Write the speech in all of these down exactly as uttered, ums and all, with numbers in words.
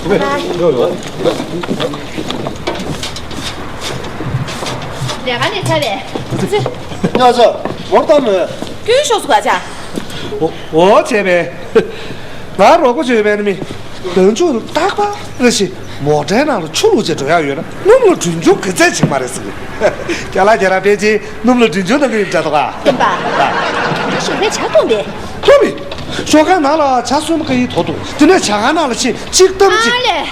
ལས་ཀ་ནས་ཚར་བས། ཉོ་ཚོ། མོར་ཏམ། སྐྱོན་ཤོག་སུ་ག་ཆ། འོ་འོ་བྱས་པས། ང་རོགས་པ་བྱོས་པས་ནི་མི། དོན་ཆུ་རྟག་པ་རེ་ཞིག་མོ་ཊའི་ནང་ལ་ཆུ་བླུགས་བྱས་འགྲོ་ཡག་ཡོད་ན་སྣུམ་ལ་གྲོན་ཆུང་གི་རྩད་ཆིག་མ་རེད་ཟེར་གི། རྒྱ་ལ་རྒྱ་ར་པེ་ཅིན་སྣུམ་ལ་གྲོན་ཆུང་གནང་གི་ཡིན་འདྲ་འདུག་ག། སྟོན་པ། ང་ཞོགས་པའི་ཇ་འཐུང་པས། ལྷོ་མི། ཞོགས་ཀ་ནང་ལ་ཇ་སོན་མ་ཁ་ཡི་དོ་འདུག་དེ་ནས་ཇ་ཁང་ནང་ལ་ཕྱིན་གཅིག་གཏམ་གཅིག་ཨ་ལས།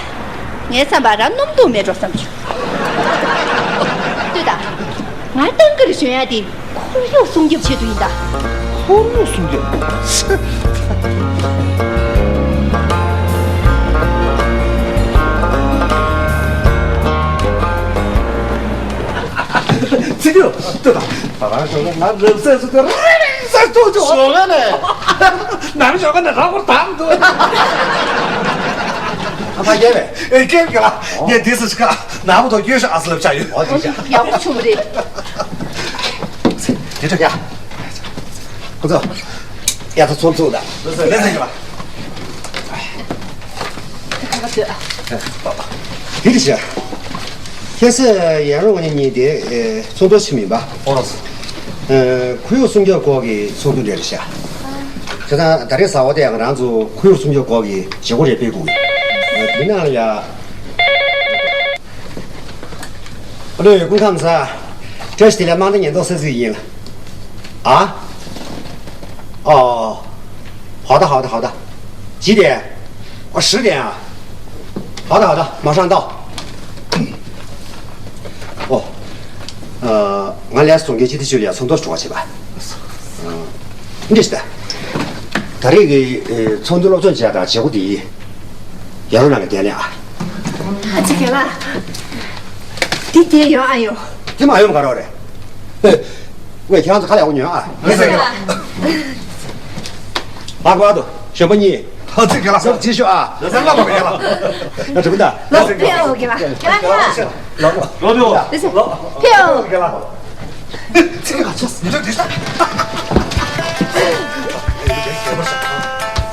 ངའི་བསམ་པར་ར་སྣུམ་འཐུང་མེད་འགྲོ་བསམ་བྱུང་། ལྟོས་དང་། ང་ཏང་ཀི་རི་ཞོན་ཡ་དེ་ཁོར་ཡུག་སྲུང་སྐྱོབ་ཆེད་དུ་ཡིན་ད། ཁོར་ཡུག་སྲུང་སྐྱོབ། ཚིག་ཡོད་ལྟོས་དང་། ད་རང་ཞོགས་ལ་ང་རབ་གསལ་སུ་དེ་རེ་རེ་ས་ཐུག་ཆོག་ཞོགས་ལ་ནས། ནམ་ཞོགས་ལ་རང་ཁོར་དམ་དུ། ཨ་ཕ་རྒྱལ་བས། ཨེ་རྒྱལ་རྒྱལ་ལ། ངས་འདི་སུ་ཆུ་ཁ་ནག་པོ་ཐོག་སྐྱོན་ཤོག་ཨ་སི་ལབ་ཆ་ཡོད། ཨོ་དེ་ཆ། ཡག་པོ་བྱུང་རེད། དེ་ཆ་ཡ། ཁོ་ཚོ། ཡ་ད་ཚོམ་ཚོགས་ད། ལེ་ཚན་ལེ་ཚན་ཡོད་ལ། དེ་རེད་ཤག་ཁ་སང་ཡ་རོང་ངོ་གཉིས་དེ་ཚོགས་འདུ་ཕྱིན་མིན་པ། ཨོ་རོ། ཁོར་ཡུག་སྲུང་སྐྱོབ་སྐོར་གྱི་ཚོགས་འདུ་འདྲ་རེད་ཤག་ཁ་སང་ད་རེས་གཟའ་འཁོར་དེ་ཡང་རང་ཚོ་ཁོར་ཡུག་སྲུང་སྐྱོབ་སྐོར་གྱི་བྱེད་སྒོ་རེ་སྤེལ་དགོས་ཀྱི། དེ་ནང་ལ་ཡ། ཨ་ལོ། སྐུ་ཁམས་བཟང་། བཀྲ་ཤིས་བདེ་ལེགས། དམངས་གཙོ་ཉེན་རྟོག་ས་ཚིགས་ཡིན་ལ། ཨ། ཨོ། 好的，好的，好的。几点？哦，十点啊。好的，好的，马上到。哦，呃，ང་ལས་སོང་གི་སྤྱི་བདེ་ཅུ་ལ་ཚོགས་འདུར་འགྲོ་བ་བྱེད་པ། འདི་ཞིག་ད། ད་རེས་ཀྱི་ཚོགས་འདུ་སློབ་སྦྱོང་བྱས་དང་བྱེད་སྒོ་འདི། ཡ་རོ་ནང་གི་བསྡད་ལེ་ཨ། ཨ་ཅེ་རྒན་ལགས། འདི་བསྡད་ཡོང་ཨ་ཡོང་། དེ་མ་ཡོང་ག་རོགས་རེད། ངས་ཁྱེད་རང་ཚོ་ཁ་ལ་ཡག་པོ་ཉོན་ཨ། ཡིན་ཟེར་གི་ལ། ལགས་པ་དོ་གཞོན་པ་གཉིས། ཨ་ཅེ་རྒན་ལགས། ཚབ་བྱེད་ཤོག་ཨ། ལགས་སེ་ལགས་པ་རྒན་ལགས། ང་གྲུབ་ད། ལགས་སེ་རྒན་ལགས། ཕེའོ་རྒན་ལགས། རྒན་ལགས་ཕེའོ། ལགས་སེ། ལགས། ཕེའོ། རྒན་ལགས། ཚིག་ལ་ཆོས་ཉིན་རེ་བསྡད་ཤག་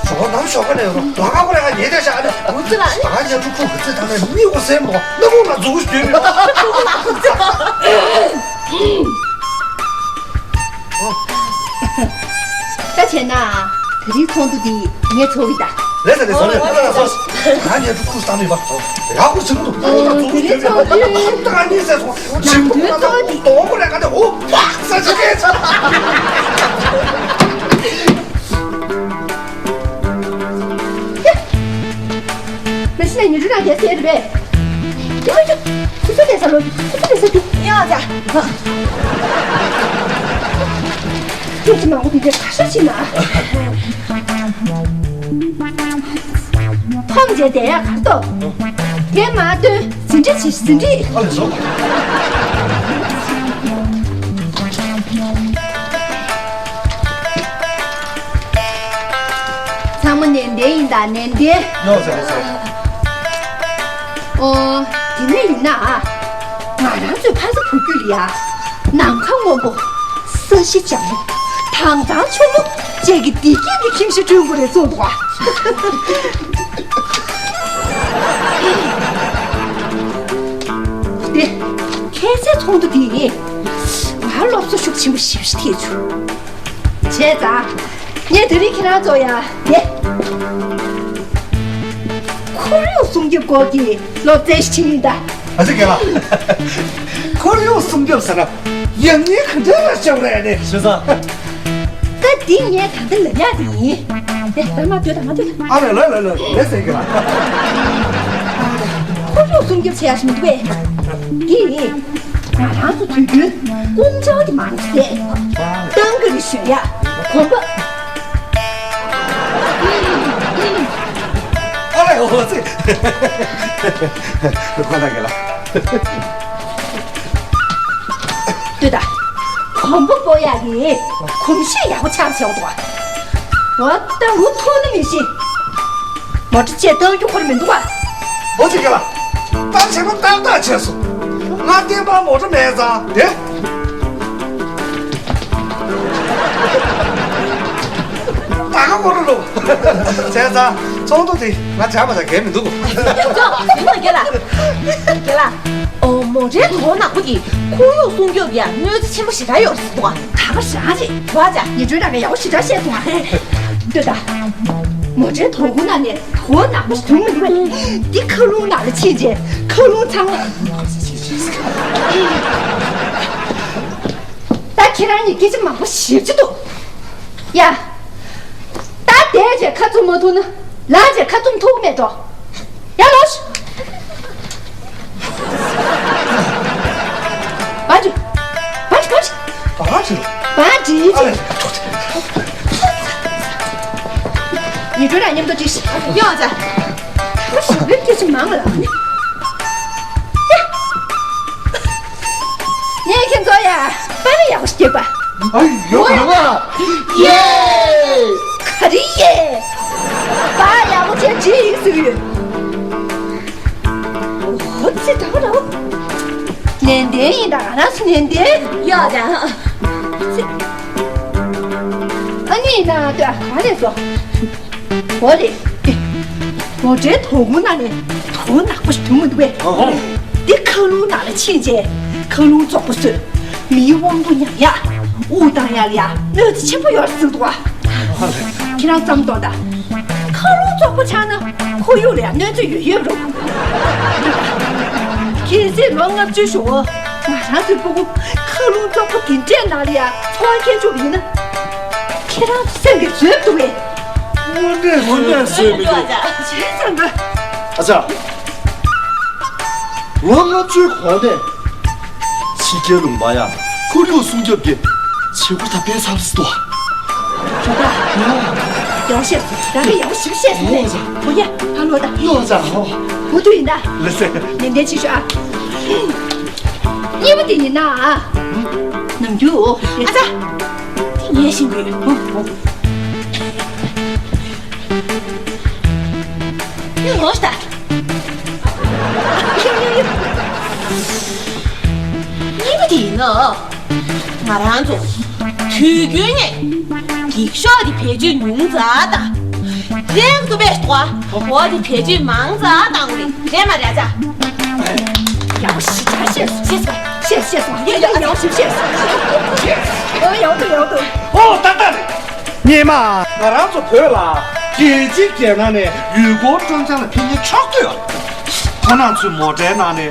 ཞོགས་ནམ་ཞོགས་པ་ནས་རོ་ལ་ཁ་ཁོ་རེ་ང་ཉལ་བསྡད་ཤག་ཨ་ནི། འུ་ཚོ་ལ་ཨ་ནི། ད་ང་ཉལ་ཁྲི་ཁོ་གི་ཚེ་ད་ནས་མི་འོ་སེམས་མོ་སྣ་ཁུག་ལ་འཛུགས་ཞུས་མེད། ད་བྱས་ན་དེ་རིང་ཚོགས་འདུ་འདི་ངས་ཚོགས་ཀྱི་ད། ལགས་སེ་ལགས་སེ་ལགས་སེ། ང་ཉལ་ཁྲི་ཁོ་བསམ་མེད་པ་ཡག་པོ་ཟིན་འདུག་ཨ། དེ་རིང་ཚོགས་འདུ། ད་ང་གཉིས་སེ་སོང་ཇིམ་ཁོ་ན་ད་ལྟོ་ཁོ་རེ་ག་དེ་འོ་ཕག་ས་ཅི་སྐད་ཆ། མ་གཞི་ནས་ཉི་རུ་རང་རྒྱལ་སྲས་རེད་པས། ཡ་ཡ། ཁུ་ཚུར་ལས་ས་ལོ། ཁུ་ཚུར་ལས་ས་རྒྱུ། ཡ་ཡ། ཁྱོད་ཀྱི་མང་པོ་དེ་འདྲའི་ཁ་ཤས་ཤིག་ན། ཐོམ་རྗེས་བསྡད་ཡག་གར་ཏོ། དེ་མ་སྟོན་ཟིན་བྲིས་བྱེད་ཟིན་བྲིས། ཨ་ལས་སོ། ཚང་མ་ནན་ཏན་ཡིན་ད་ནན་ཏན། ཡོད་ཟེར་ཟེར། ཨོ། དེ་ནས་ཡིན་ན། ང་རང་ཚོའི་ཕ་ས་བུ་རྒྱུད་ལ་ཡ། ནམ་མཁའ་སྔོན་པོ། ས་གཞི་ལྗང་མོ། དྭངས་གཙང་ཕྱུག་མོ་བཅས་ཀྱི་བདེ་སྐྱིད་ཀྱི་ཁྱིམ་གཞིས་བསྐྲུན་དགོས་རེད་གསུངས་འདུག་ཨ། དེ། ཁ་སང་ཚོགས་འདུ་དེ། ང་སློབ་གསོ་ཤུགས་ཆེན་པོ་ཞེ་པོ་ཞིག་ཐེབས་བྱུང་། བྱས་ཙང་། ངས་དེ་རིང་ཁྱེད་རང་ཚོ་ཡ་དེ། ཁོར་ཡུག་སྲུང་སྐྱོབ་སྐོར་གྱི་སློབ་ཚན་ཞིག་ཡིན་ད། ཨ་ཅེ་རྒན་ལགས། ཁོར་ཡུག་སྲུང་སྐྱོབ་ཟེར་ན་ཡང་སྙིང་ག་འདྲ་ལ་ཤོར་རེད་ནི། ཤེས་སོང་། ད་འདི་ངས་ད་ལྟ་ལབ་ཡག་དེ་ཡིན། དེ་ལྟར་མ་སྡོད་དང་མ་སྡོད་དང་། ཨ་ལས་ལས་ལས་ལས་ལས་ཟེར་གི་ལ། ཁོར་ཡུག་སྲུང་སྐྱོབ་བྱེད་ཡག་ཞིག་མི་འདུག་པས། འདི། ང་རང་ཚོ་དུས་རྒྱུན་ཀུན་སྤྱོད་དེ་མང་ཆེ་ཏང་ཀི་རི་ཞོན་ཡ་གོམ་པ། ཨ་ལས་འོ་ཙི། ཁོ་ན་གི་ལ། ལྟོས་ད། གོམ་པ་སྤོ་ཡག་གི་གོམས་གཤིས་ཡག་པོ་ཆགས་བྱས་འོང་འདུག་བ། འོ་ད་འུ་ཐུག་ནི་མི་ཤེས། མོ་ཊ་བཅས་གཏོང་རྒྱུ་ཁོ་ར་མི་འདུག་བ། འོ་ཙི་གི་ལ། ད་བྱས་པ་ཏག་ཏག་བྱས་སོང་། ང་བསྟན་པ་མོ་ཊ་མེད་ཙང་དེ། ད་ག་མོ་ཊ་ལོ། བྱས་ཙང་ ཚོགས་འདུ་དེ་ང་བྱ་མ་བྱ་གལ་མི་འདུག་ཡོ་ཡོ་ཡོ་རྒན་ལགས། རྒན་ལགས། ཨོ་མོ་ཊའི་དོ་ནག་པོ་དེ་ཁོར་ཡུག་སྲུང་སྐྱོབ་ཡ་གནོད་འཚེ་ཆེན་པོ་ཞེ་དྲག་ཡོད་རེད་ཟེར་འདུག་ད་ག་རང་རེད་བ་ཅག་ཉི་སྒྲོན་རང་གིས་ཡག་པོ་ཞེ་དྲག་བཤད་སོང་ཨ། ལྟོས་དང་། མོ་ཊའི་དོ་ཁུང་ནང་ནས་དོ་ནག་པོ་ཞིག་བྱུང་མི་འདུག་པས། འདི་མཁའ་རླུང་ནང་ལ་ཕྱིན་རྗེས་མཁའ་རླུང་ཚང་མ། ད་ཁྱེད་རང་གཉིས་སྐད་ཆ་མང་པོ་ཞེ་པོ་ཅིག་འདུག་ཡ། ད་བསྡད་བྱས་ཁ་བཙུམ་མ་ཐུབ་ན་ལངས་བྱས་ཁ་བཙུམ་ཐུབ་ཀྱི་མེད་འགྲོ། ཡ་ལོ་ཤི། བ་འགྲིག་བ་འགྲིག་བ་འགྲིག་བ་འགྲིག་བ་འགྲིག་ཨ་ལས། ཉི་སྒྲོན་རང་མཉམ་དུ་འགྲིག་ཤི། ཡོང་ཙང་། ད་ཞིག་པའི་སྐད་ཆ་མང་ལ། ངས་ཁྱེད་ཚོ་ཡ་པར་ཡག་པོ་ཞིག་བརྒྱབ་པ། ཨ་ཡོ་ཡོ་ཡ། ཡེ། ག་རེ་ཡེ། པར་ཡག་པོ་བྱས་བྲིས་ཡིན་ཟེར་གི་ཡོད། ཨོ་ཙི་ད་ག་ར། ནན་ཏན་ཡིན་ད་ག་ར་སུ་ནན་ཏན། ཡོད་ད། ཙི། ཨ་ནི་ན་ལྟོས་ག་རེ་སོ། འོ་རེད། མོ་ཊའི་དོ་ཁུང་ནང་ནས་དོ་ནག་པོ་ཞིག་བྱུང་མི་འདུག་པས། ཨོ། འདི་མཁའ་རླུང་ནང་ལ་ཕྱིན་རྗེས་མཁའ་རླུང་བཙོག་པོ་བཟོས། མིའི་དབང་པོ་ཉར་ཡག་དབུགས་བཏང་ཡག་ལ་ཡ་གནོད་འཚེ་ཆེན་པོ་ཡོད་རེད་ཟེར་འདུག་པ། ཁྱེད་རང་བསམ་གཏོང་དང་། མཁའ་རླུང་བཙོག་པོ་ཆགས་ན་ཁོར་ཡུག་ལ་ཡ་གནོད་འཚེ་ཡོད་ཡོད་རུང་། གལ་སྲིད་ལོ་ལྔ་བཅུ་ཞུ་བོ་ང་རང་ཚོའི་སྤུ་གུ་མཁའ་རླུང་བཙོག་པོ་དེ་འདྲའི་ནང་ལ་ཡ་འཚོ་བ་འཁྱེར་བཅུག་པ་ཡིན་ན། ཁྱེད་རང་ཚོ་སེམས་ཀྱིས་བཟོད་ཐུབ་པས། དངོས་གནས་དངོས་གནས་བཟོད་མི་ཐུབ། བྱས་ཙང་ག་ཨ་ཅག་ལོ་ལྔ་བཅུའི་གོང་ནས་ཕྱི་རྒྱལ་ལུང་པ་ཡ་ཁོར་ཡུག་སྲུང་སྐྱོབ་ཀྱི་བྱེད་སྒོ་ད་སྤེལ་ཚར་སོང་། ཇོ་བདག་ཡག་བཤད་སོང་། རང་གིས་ཡག་ཞིབ་བཤད་སོང་ལེ། འོ་ཡ་ཧ་ལོ་ད། ཡོ་ཅག་ཧོ། འོ་དུ་ཡིན་ད། ལེ་སེ། ནན་ཏན་བྱེད་ཤོག་ཨ། གཉིས་པ་དེ་ཡིན་ན་ཨ། ནམ་རྒྱུན་འོ། ཨ་ཅག་དེ་ངས་ཤེས་ཀྱི་ཡོད། འོ་འོ། ཡོ་ལོ་ཤ་ད། གཉིས་པ་དེ་ཡིན་ན། ང་རང་ཚོ་དུས་རྒྱུན་ནས་འགྱིག་ཤོག་གི་བེད་སྤྱོད་ཉུང་ཙག་དང་། རན་ཐུབ་པའི་ཐོག་འོ་དེ་བེད་སྤྱོད་མང་ཙག་བཏང་རེད། རེད་མ་རེད་ཨ་ཅག་ཡག་པོ་ཞེ་དྲག་བཤད་སོང་། བཤད་སོང་། བཤད་བཤད་སོང་། ཡ་ཡ་ཡག་ཞིག་བཤད་སོང་། ཨོ་ཡག་འདུག་ཡག་འདུག་ཨོ་ཏག་ཏག་རེད། སྙེ་མ། ང་རང་ཚོ་བོད་ལ་རྒྱལ་སྤྱིའི་རྒྱལ་ནང་ནས་ཡུལ་སྐོར་སྤྲོ་འཆམ་ལ་ཕེབས་མཁན་ཕྱོགས་བསྡུས་ཡོད། ཁོ་རང་ཚོའི་མོ་ཊའི་ནང་ནས་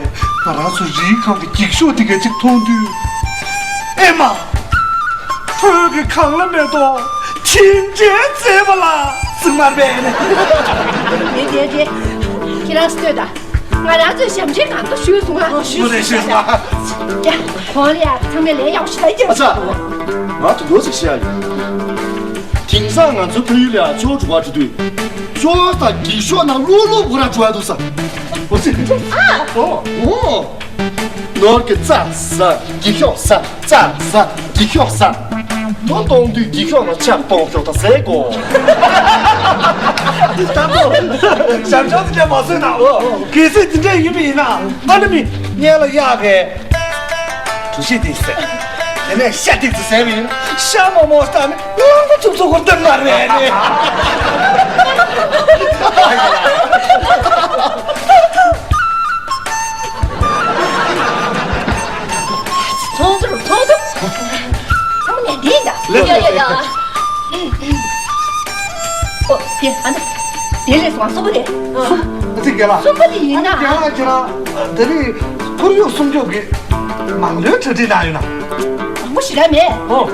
ང་རང་ཚོའི་རིའི་སྒང་གི་འགྱིག་ཤོག་དེ་ག་ཅིག་མཐོང་དུས། ཨེ་མ། བོད་ཀྱི་གངས་ལ་མེ་ཏོག་ཅི་འདྲའི་མཛེས་པ་ལ་ཟེར་མར་བས་ནས། རེད་རེད་རེད། ཁྱེད་རང་ལྟོས་དང་། ང་རང་ཚོའི་ཞབས་འདྲེན་གང་དུ་ཞུས་སོང་ཨ། ཞུས་སོང་ཞུས་སོང་། ཡ། གོང་ལ་ཡ་ཚང་མས་ལན་ཡག་ཞིག་ལ་ཡིན། ཨ་ཅག་ང་དུ་ལོ་ཅིག་བཤད་ཡ་ཡིན། དེང་སང་ང་ཚོའི་ཕ་ཡུལ་ལ་ཡ་ཆོས་འགྲོ་བ་འགྲོ་དུས། ཆོས་དང་འགྱིག་ཤོག་ནང་བླུག་བླུག་བུ་ར་འགྲོ་ཡ་འདུག་ས། འོ་ཙི། ཨ། འོ། འོ། ནོར་གྱི་རྩྭ་ཟ། འགྱིག་ཤོག་ཟ། རྩྭ་ཟ། འགྱིག་ཤོག་ཟ། ནོར་གཏོང་དུས་འགྱིག་ཤོག་ལ་ཆག་གཏོང་ཤོག་ད་ཟེར་གོ། ད་ཏོ། ཞབས་ཞབས་དེ་འདྲ་མ་བཟོས་ན་ཨོ། གལ་སྲིད་དེ་འདྲ་ཡིན་པ་ཡིན་ན་ཨ་ནི་མི་སྔན་ལ་གཡག་གི་གྲུ་བཞི་དེ་ཟེར། དེ་ནས་ཤ་ཏིག་ཙི་ཟེར་བ་ཡིན། ཤ་མོག་མོག་ལྟ་ནི་རླངས་པ་ཚུབ་ཚུབ་ཁོར་སྟོན་མ་རེད་ནི། ཚོང་དུ་ཚོང་དུ། ཚང་མ་ནས་འདི་ཡིན་ད། ལེ་ཡ་ཡ་ཡ། ཨོ་དེ་ཨ་ན། དེ་ལས་སོང་གསུམ་པ་དེ། ཨ་ཙི་རྒན་ལགས། གསུམ་པ་དེ་ཡིན་ན། རྒན་ལགས་ཁྱེད་རང་དེ་རིང་ཁོར་ཡུག་སྲུང་སྐྱོབ་ཀྱི་མང་ལོའི་གྲ་སྒྲིག་གནང་ཡོད་ན། མང་པོ་ཞེ་དྲག་མེད། ཨོ།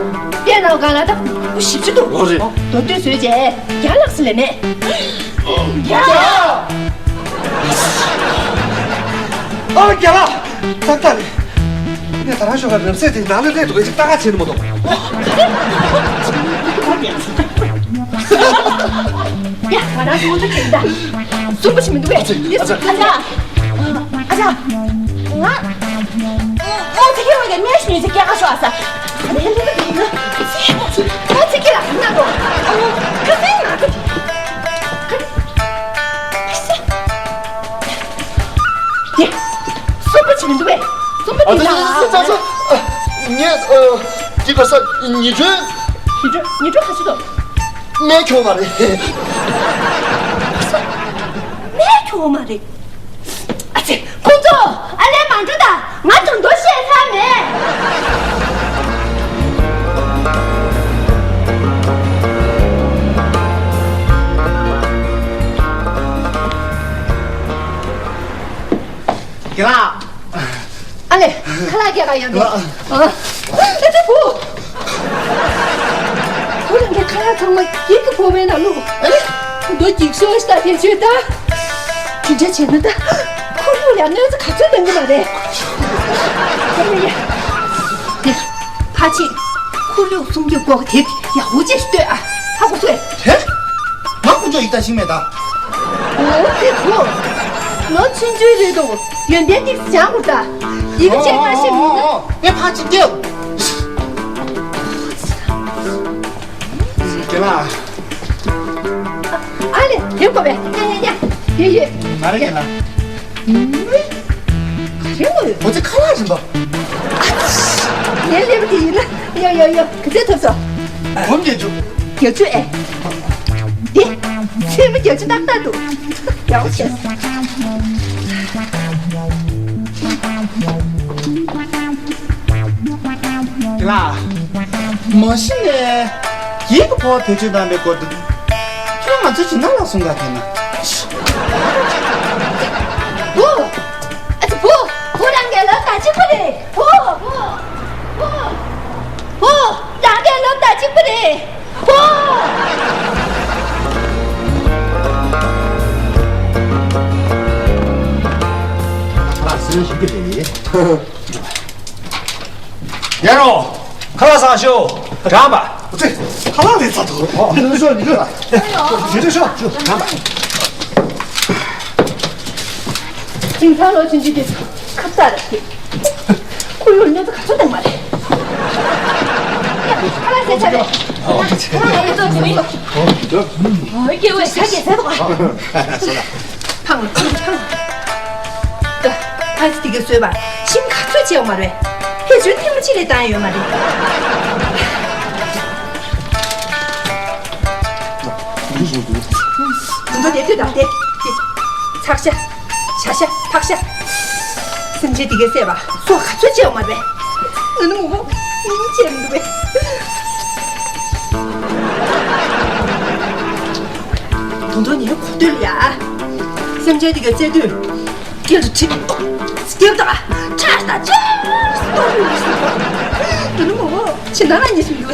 དེ་ནང་གང་ལ་ད་མང་པོ་ཞེ་པོ་ཅིག་འདུག་ཨོ་རེད། མདོར་བསྡུས་བཟོས་རྗེས་བརྒྱ་ལྷག་ཙམ་ལས་མེད། བརྒྱ། ཨ་རྒན་ལགས། ཏག་ཏག་རེད། ངས་ད་རང་ཞོགས་ཀ་རབ་གསལ་དེ་ནང་ལ་སླེབས་འདུག་གས་ཅིག་ལྟ་ག་བྱེད་ནི་མ་གཏོགས། ཡ་ང་རང་ཚོ་འདི་གིན་ད་གསུམ་པོ་ཞིག་མི་འདུག་གས། ཨ་ཅག་ཨ་ཅག་ང་ཨོ་ཙི་ཁྱེད་བ་གི་སྨན་ཞུས་ཚེ་སྐྱེལ་ག་ཤོག་ཨ་ས། ཨ་ནི་ཧེ་ལི་ཏི་ཡིན་ན་ཨོ་ཙི་ཁྱེད་ལ་ཧ་ན་དོ། ཨ་ནི་ཁ་སེང་ང་ཚོ་དེ། ཡེ། གསུམ་པོ་ཅིག་མི་འདུག་པས། གསུམ་པོ་ཨ་དེ་ད་ལ་ཨ་ཙི་ཨ་ཙི་ཨ། ངས་ཨ། འདི་ག་ས་ཉི་སྒྲོན། ཉི་སྒྲོན་ཉི་སྒྲོན་ག་ཚོད་འདུག་སྨན་ཁྱོག་མ་རེད། ཨེ་ཁྱོ་མ་རེད། ཨ་ཙི། ཁོང་ཚོ་ཨ་ལས་མ་འགྲོ་ད། ང་དོན་དོ་བཤད་ཚར་མེད། རྒན་ལགས། ཨ་ལས། ཁ་ལག་སྐྱེལ་ག་ཡོང་དུས། ཨ་ཨ་ཙི་བུ། བུ་རང་གི་ཁ་ལག་ཚང་མ་ཡིད་ཀྱི་ཕོ་བའི་ནང་བླུགས། ཨ་ལས། འདོ་འགྱིག་ཤོག་ཤི་ད་དེ་བྱོས་ད། དེ་འདྲ་བྱས་ན་ད་ཁོར་ཡུག་ལ་གནོད་འཚེ་ག་ཚོད་གཏོང་གི་མ་རེད། ཡ་ཡ་ཡ། ཕ་ཆེ། ཁོར་ཡུག་སྲུང་སྐྱོབ་སྐོར་དེབ་ཡག་པོ་ཅིག་ལྟོས་ཨ། ཧ་གོ་སོང་ངས། ཧེ། ང་དཀོན་མཆོག་ཡིག་ད་ཤེས་མེད་ད། འོ་དེ་བུ། ལོ་ཆུང་ཆུང་རེད་འདུག་ཡོན་ཏན་ཏིག་སྦྱང་དགོས་ད། ཡི་གེ་བཅད་མ་ཤེས་མི་འདུག་ངས་ཕར་ཅིག་སྟེར། རྒན་ལགས། ཨ་ལས། དེ་དགོས་པས། ཡ་ཡ་ཡ། ཡོད་ཡོད། མ་རེད་རྒན་ལགས། ག་རེ་ངོ་། འོ་ཙི་ཁ་ལག་རིན་པ། ངས་སླེབས་པ་དེ་ཡིན་ན། ཡོ་ཡོ་ཡོ། ག་ཚོད་ཐོབ་སོང་། སྒོར་བརྒྱད་ཅུ། བརྒྱད་ཅུ་ཨེ། འདི། ཚེས་མ་བརྒྱད་ཅུ་ཏག་ཏག་འདུག་ཡག་པོ་བྱས། རྒན་ལགས། མ་གཞི་ནས་ཡིད་ཀྱི་ཕོ་བ་བེད་སྤྱོད་གནང་པའི་སྐོར་དུ། ཁྱོད་ང་ཚོའི་སྦྱིན་བདག་ལ་གསུང་ག་དེ་ན། བུ། ཨ་ཙི་བུ། བུ་རང་གི་ལབ་དང་གཅིག་པ་རེད། བུ། བུ། བུ། བུ། རང་གི་ལབ་དང་གཅིག་པ་རེད། བུ། ཁ་ལག་ཟིན་ཞིག་གི་རེད། ཡ་རོ། ཁ་ལག་བཟང་ཤོས། རང་པ། ཁ་ལག་ལས་ཚ་ཐུབ། ཨོ། ཉི་ཤོ་ཉི་ཤོ། ཉི་ཤོ་ཤོ། རང་པ། ཅིང་ཚང་ལོ་ཆུང་ཆུང་དེ་ཁ་ཚ་རེད་དེ། ཁོ་ཡོད་ཉོ་ཚ་ག་ཚོད་དང་མ་རེད། ཡ། ཁ་ལག་ཟས་ཚར་རེད། ཁ་ལག་ཡོད་ཚོད་ཅི་མིན། ཨོ། སྐྱེ་བོའི་ཤ་སྐྱེས་ཟས་དོག་ཕང་ལ་ཕང་ཕང་། ད་ཕ་ཙི་དེ་གས་བཟོས་པ་ཞིམ་ག་ཚོད་བྱས་ཡོད་མ་རེད། ཕལ་ཆེར་ཐེངས་མ་གཅིག་ལས་བཏང་ཡོད་མ་རེད། དུང་དུ་དེ་དུས་དང་དེ་དེ། ཚག་ཤ། བྱ་ཤ། ཕག་ཤ། སེམས་ཅན་དེ་གས་བཟས་པ་སོ་ག་ཚོད་བྱས་ཡོད་མ་རེད། ང་ནི་མོ་མོ་མི་བྱས་མི་འདུག་པས། དུང་དུ་ཉིན་གོ་དུས་ལ་ཡ། སེམས་ཅན་དེ་གས་བཙལ་དུས། སྐྱེལ་དུ་ཁྲིད། སྐྱེལ་དང་ཁྲ་དང་ཅི། སྟོར་མི་སྲིད་པ། དུ་ནུ་མོ་ཕྱི་ནང་ལ་ཉེ་ཞིག་འདུག་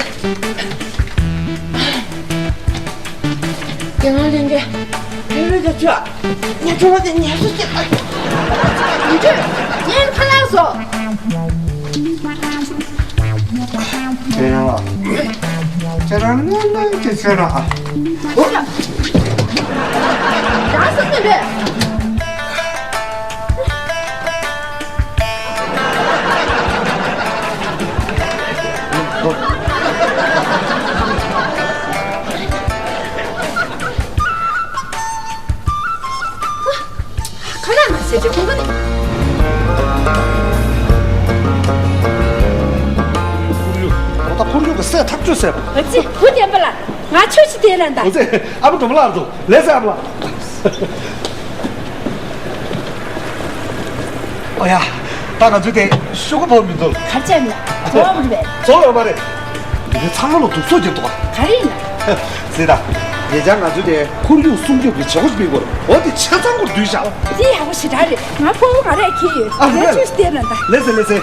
རྒན་ལགས་ལྷན་རྒྱས། བོད་རིགས་ཀྱི་ཆོས། ངས་ཁྱོད་ལ་དེ་ཉེས་གསོག་བྱེད་པ། མི་ཆོས། ངས་ཁ་ལག་བཟོ། ཁྱེད་རང་ལ། ཁྱེད་རང་ནས་ནས་ཀྱི་ཁྱེད་རང་ཨ། རང་སོ་སོ་རེད། ཁ་ལག་མ་ཟེར་ཏེ་ཁོང་ཁ་ནས། ཁོར་ཡུག་ད་ཁོར་ཡུག་གི་སྲས་ཐག་གཅོད་ཟེར་བ། ཨ་ཙི་བུ་བསྟན་པ་ལགས། ང་ཆོས་ཅི་དེ་ལ་འདའ། འོ་ཙི། ཨ་ཕ་སྒྲོལ་མ་ལགས་འདུག་ལེ་ཟེར་ཨ་ཕ་ལགས། ཨོ་ཡ། ད་ང་ཚོའི་དེ་ཤོག་གུ་བོར་མི་འདུག་གར་བྱས་ནས་རྫོགས་པ་རེད་པས། རྫོགས་ཡོད་མ་རེད། འདི་ཚང་མ་ལ་སྡུག་སོགས་ཀྱི་འདུག་ག་ག་རེ་ཡིན་ན། ཟེར་ད། ཉེ་ཆར་ང་ཚོའི་དེ་ཁོར་ཡུག་སྲུང་སྐྱོབ་ཀྱི་བྱེད་སྒོ་ཞིག་སྤེལ་དགོས་རེད། འོ་དེ་ཆ་ཚང་པོར་བསྡུས་བཞག་དེ་ཡག་པོ་ཞེ་དྲག་རེད། ང་ཕོ་བོ་ང་རས་འཁྱེར་ཡོད། ཨ་ངས་ལེ། ཆོས་ཤིག་བལྟས་ན་འདའ། ལེ་ཟེར་ལེ་ཟེར།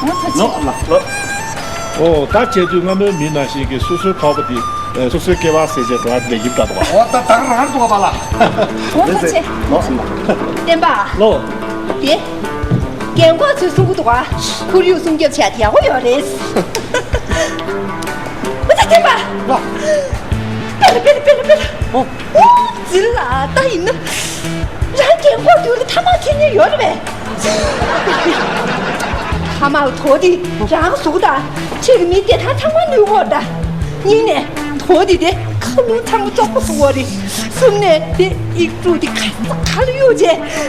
ང་ཐུགས་རྗེ་ཆེ། ལོ་ལོ། ཨོ་ད་བྱས་དུས་སྔ་མོའི་མི་ནང་བཞིན་གྱི་སོ་སོའི་ཕོར་པ་དེ་སོ་སོའི་སྐེད་པར་ཟེར་བྱས་འགྲོ་བ་ལས་ཡིབ་ད་འདུག་ག་ཨོ་ད་ད་རང་འདུག་ག་པ་ལགས། ཨོ་ལེ་ཐུགས་རྗེ་ཆེ། ལོ་སོང་ལ། བསྟན་པ། ལོ། དེ། རྒན་གོག་ཚོས་གསུང་གི་འདུག་ག་ཁོར་ཡུག་སྲུང་སྐྱོབ་བྱས་ཡག་པོ་ཡོད་རེད། ཨོ་ད་བསྟན་པ། ལོ། སྤེ་ར་སྤེ་ར་སྤེ་ར་སྤེ་ར། ཨོ། ཨོ་ཛིལ་ལ་ད་ཡིན་ན། རང་རྒན་གོག་དུས་ལ་ཐ་མག་འཐེན་མཁན་ཡོད་རེད་པས། ཐ་མག་དོ་དེ་རང་གཟུགས་དང་ཕྱི་གི་མི་སྐྱེ་ཐང་ཚང་མ་ནུས་གོ་ད། གཉིས་ནས་དོ་དེ་དེ་ཁ་ལུང་ཚང་མ་བཙོག་པ་བཟོ་གོ་རེད། གསུམ་ནས་དེ་ཡིག་དྲུག་དེ་ག་ས་ག་ལ་གཡུག་བྱས་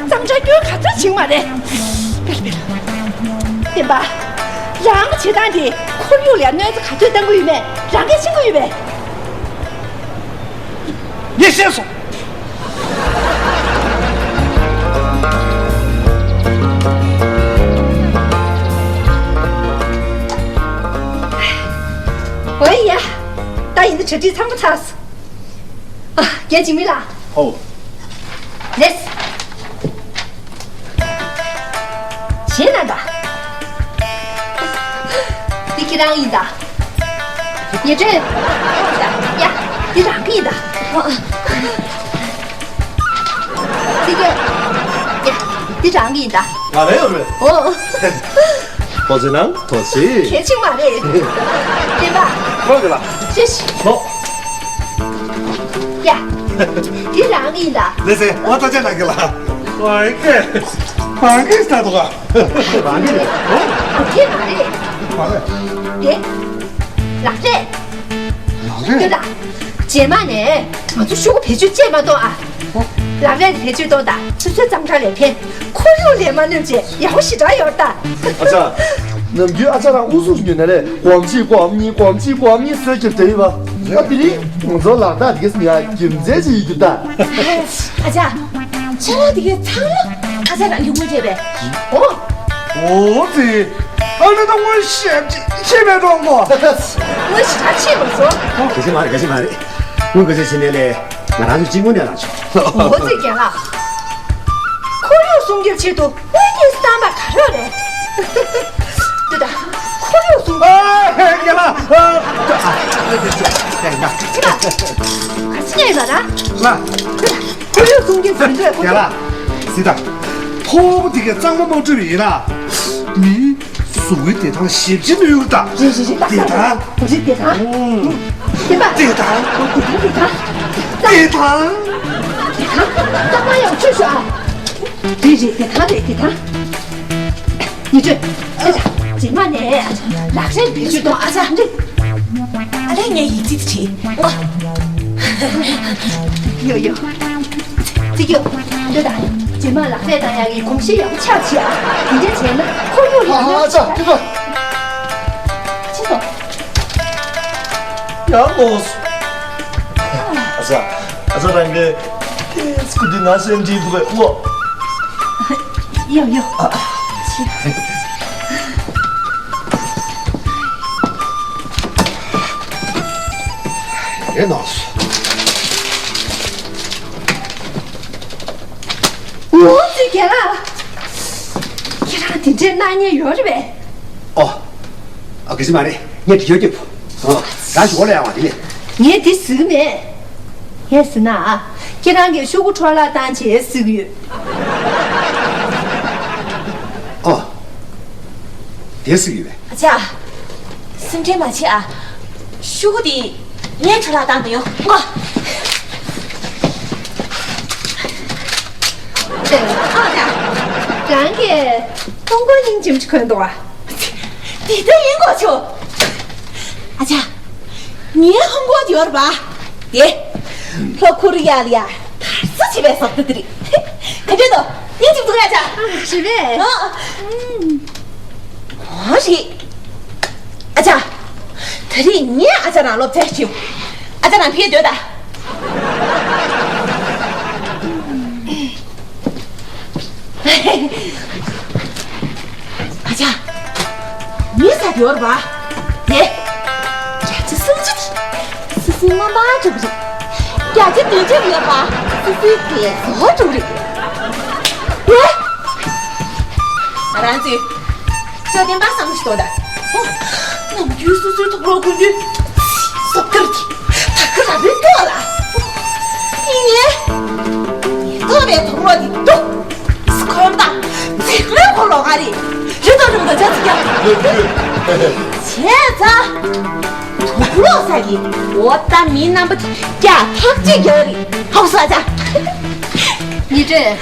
གཙང་སྦྲ་སྐྱོན་ག་ཚོད་བྱེད་མ་རེད། སྤེར་སྤེར། བསྟན་པ། རང་གི་བྱེད་སྟངས་དེ་ཁོར་ཡུག་ལ་གནོད་འཚེ་ག་ཚོད་གཏང་གི་ཡོད་མེད་རང་གིས་ཤེས་ཀྱི་ཡོད་པས། ངས་ཤེས་སོང་། གྲ་སྒྲིག་ཚང་མ་ཚར་སོང་། ཨ། རྒན་འཇིགས་མེད་ལགས། ཧོ། ལེས། གཞན་ན་ད། འདི་ཁྱེད་རང་ཡིན་ད། ཉེ་སྤྲོད། ཡ། འདི་རང་གི་ཡིན་ད། འདི་ཁྱེད། ཡ། འདི་རང་གི་ཡིན་ད། ང་རེད་ཡོད་རེད། ཨོ། ཐུགས་རྗེ་གནང་། ཐུགས་རྗེ་ཆེ། གལ་ཆེན་མ་རེད། བདེན་པ། ལོག་གི་ལ། ཤེས་ཤིག་ལོག་ཡ། འདི་རང་གི་ཡིན་ད། ལེ་ཚན་ཨོ་ད་ཅག་ལ་གི་ལ། ཨོ་ཨེ་ཀེ། ཨང་ཀི་ས་དོ་ག་ཨང་ཀི་རེད། ཨོ། ཨང་ཀི་མ་རེད། མ་རེད། དེ། ལག་རས། ལག་རས། ཡོད་ད། རྗེས་མ་ནས་ང་ཚོ་ཤོག་བུ་བེད་སྤྱོད་བྱེད་མ་གཏོང་ཨ། ལག་རས་བེད་སྤྱོད་གཏོང་ད། སོ་སོའི་གཙང་སྦྲ་ལས་ཕན། ཁོར་ཡུག་ལས་མ་གནོད་ཅེས་ཡག་པོ་ཞེ་དྲག་ཡོད་ད། ཨ་ཅག་ནམ་རྒྱུན་ཨ་ཅག་རང་ཨུ་ཚུགས་ཉོས་ན་རེད། སྒོམ་གཅིག་སྒོམ་གཉིས། སྒོམ་གཅིག་སྒོམ་གཉིས་ཟེར་གྱི་བསྡད་ཡོད་པ། ད་དེ་རིང་ང་ཚོ་ལག་རྟགས་དེ་གས་ཉར་རྒྱུ་མཚན་ཅིག་ཡོད་རྒྱུ་ད། ཨ་ཅག་ཁྱེད་རང་དེ་གས་ཚང་མ་ཨ་ཅག་རང་གི་དངུལ་རེད་པས། ཨོ། ཨོ་ཙི། ཨ་ནི་ད་དངུལ་ཞེ་པོ་ཅིག་ཆད་པའི་གྲོགས་མོ། དངུལ་ཞེ་དྲག་ཆད་མ་སོང་། ག་ཅི་མ་རེད། ག་ཅི་མ་རེད། དངུལ་ག་ཅི་བྱེད་ནས་ལས། ང་རང་ཚོ་གཅིག་པུ་ནས་ལ་ཆོག་ཨོ་ཙི་རྒན་ལགས། ཁོར་ཡུག་སྲུང་སྐྱོབ་ཆེད་དུ་དངུལ་གྱི་བསམ་པ་ག་རེ་རེད། འདི་ད། ཁོར་ཡུག་སྲུང་སྐྱོབ། ཨ། རྒན་ལགས། ཨ། ཨ། ཨ། ཨ། ཨ། ཨ། ག་ཅི་ལ། ག་ཅི་ཉན་ཡོད་ལ། ལ། ཁོར་ཡུག་སྲུང་སྐྱོབ་ཟིན་ཐོས་ཁོ། རྒན་ལགས། ཟི་ད། ཕོ་བོ་དེ་གའི་གཙང་མ་མ་བཀྲུས་པ་ཡིན་ན། མི། གཟུགས་པོའི་བདེ་ཐང་ཞེ་པོ་ཅིག་གནོད་ཡོད་ད། རེད་རེད་རེད། བདེ་ཐང་། རེད་བདེ་ཐང་། ཨུམ། བདེ་ཐང་། བདེ་ཐང་། བདེ་ཐང་། བདེ་ཐང་། གཙང་མ་ཡག་པོ་བཀྲུས་ཤོག་ཨ། རེད་རེད། བདེ་ཐང་རེད། བདེ་ཐང་། ཉེ་སྤྲོད། ཨ་ཅག་རྗེས་མ་ནས་ལག་རས་བེད་སྤྱོད་གཏོང་ཨ་ཅག་ཨ་ལས་ངས་ཡིག་ཚིག་དེ་བྲིས། ཨོ། ཡོ་ཡོ། ཙི་ཀྱོ། འདི་དང་། རྗེས་མ་ལག་རས་བཏང་ཡག་གི་གོམས་གཤིས་ཡག་པོ་ཆགས་ཤིག་ཨ། དེ་འདྲ་བྱས་ན་ཁོར་ཡུག་ལ་ཨ་ཅག་ཨ་ཅག་ཨ་ཅག་ཨ་ཅག་རང་གིས་ཨེ་སྐུ་དུས་ང་སེམས་ཁྲལ་འདུག་པས་ཨོ། ཡོ་ཡོ། ཨ། ཆེ། རེད་ནོ། འོ་ཙི་རྒན་ལགས། ཁྱེད་རང་དེ་འདྲའི་སྣང་བརྙན་ཡོད་རེད་པས། ཨོ། ཨ། ག་ཅི་མ་རེད། ངས་དེ་ཡོད་ཀྱི། ཨོ། རང་ཞོགས་ལ་ཡང་བ་དེ་ནས། ངས་དེ་ཟིག་མེད། ངས་ཟེར་ན། ཁྱེད་རང་གིས་ཤོག་གུ་འཕྲོ་བརླག་བཏང་བྱས་ཟིག་ཡོད། ཨོ། དེ་ཟིག་ཡོད་པས། ཨ་ཅག་སེམས་ཁྲལ་མ་བྱེད་ཨ། ཤོག་གུ་དེ་ངས་འཕྲོ་བརླག་བཏང་དུ་ཡོང་ངོ་། ཨ་ཅག་རང་གིས་ཧོང་ཀོང་སྙིང་རྗེ་མོ་ཅིག་གོན་འདུག་ཨ། དེ་ལྟ་ཡིན་གོ་ཆོ། ཨ་ཅག་ངའི་ཧོང་ཀོང་དེ་ཡོད་རེད་པ། དེ། ལྷོ་ཁོ་རི་ཡ་ལ་ཡ་དར་ས་བྱེད་པའི་ཟོག་རྫི་དེ་རེད། ག་འདྲ་འདུག་སྙིང་རྗེ་འདུག་ཨ་ཅག་རེད་པས། ཨ། ཨ། ཨོ་རེད། ཨ་ཅག་དེ་རིང་ངས་ཨ་ཅག་རང་སློབ་ཚན་ཞིག་ཨ་ཅག་རང་ཕེབས་སྡོད་ད། ཨ་ཅག་མི་ས་ཡོད་རེད་པ། དེ། བརྒྱ་ཆ་སུམ་ཅུ་དེ་སུ་སུའི་རྣམ་པ་འགྲོ་གི་རེད། བརྒྱ་ཆ་བདུན་ཅུ་ཡོད་པ་སུ་སུའི་གས་སོ་འགྲོ་གི་རེད། ཡ། ང་རང་ཚོས་ཅོ་བདེན་པ་བསམ་བློ་ཞིག་གཏོང་ད། ཨོ། ནམ་རྒྱུན་སོ་སོའི་དུག་ལོག་གོན་དུས་སོབ་ཀར་གྱི་ད་ཁ་ར་བའི་ཏོག་ལ། ཡིན་ངེས། ངས་ཐོག་པའི་དུག་ལོག་འདི་འདུག་སྐོམ་དང་ཚིག་ལོས་ཁོ་ལོག་ག་རེད། རི་དང་རི་མོ་དང་ཅག་ཅིག་ཀྱང་ལོས་ཁོས་བྱས་ཙང་། དུག་ལོག་ས་ཡི་འོ་ད་མི་རྣམ་པ་དེ་སྐྱ་ཐག་གཅིག་རྒྱག་རེད། ཧོབ་སོ་ཨ་ཅག་ཉི་སྒྲོན།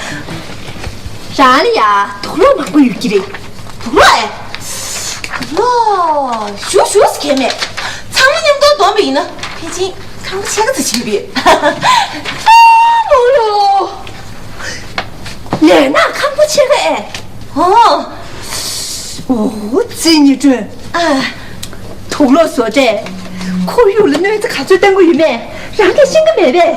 རང་ལ་ཡ་དུག་ལོག་མང་པོ་ཡོད་ཀྱི་རེད། དུག་ལོག་ཨེ། དུག་ལོག་ཞུ་ཞུ་ཟེར་མཁན་མེད། ཚང་མ་མཉམ་དུ་བསྡོམས་པ་ཡིན་ན་ཕལ་ཆེར་ཁང་པ་ཕྱེད་ཀ་ཙམ་ཞིག་ཡོད་པས། ཨ་མོ་ལོ། ལས་ན་ཁང་པ་ཕྱེད་ཀ་ཨེ། ཨོ། ཨོ་ཙི་ཉི་སྒྲོན། ཨ། དུག་ལོག་བཟོ་གྲས་ཁོར་ཡུག་ལ་གནོད་འཚེ་ག་ཚོད་གཏང་གི་ཡོད་མེད་རང་གིས་ཤེས་ཀྱི་མེད་པས།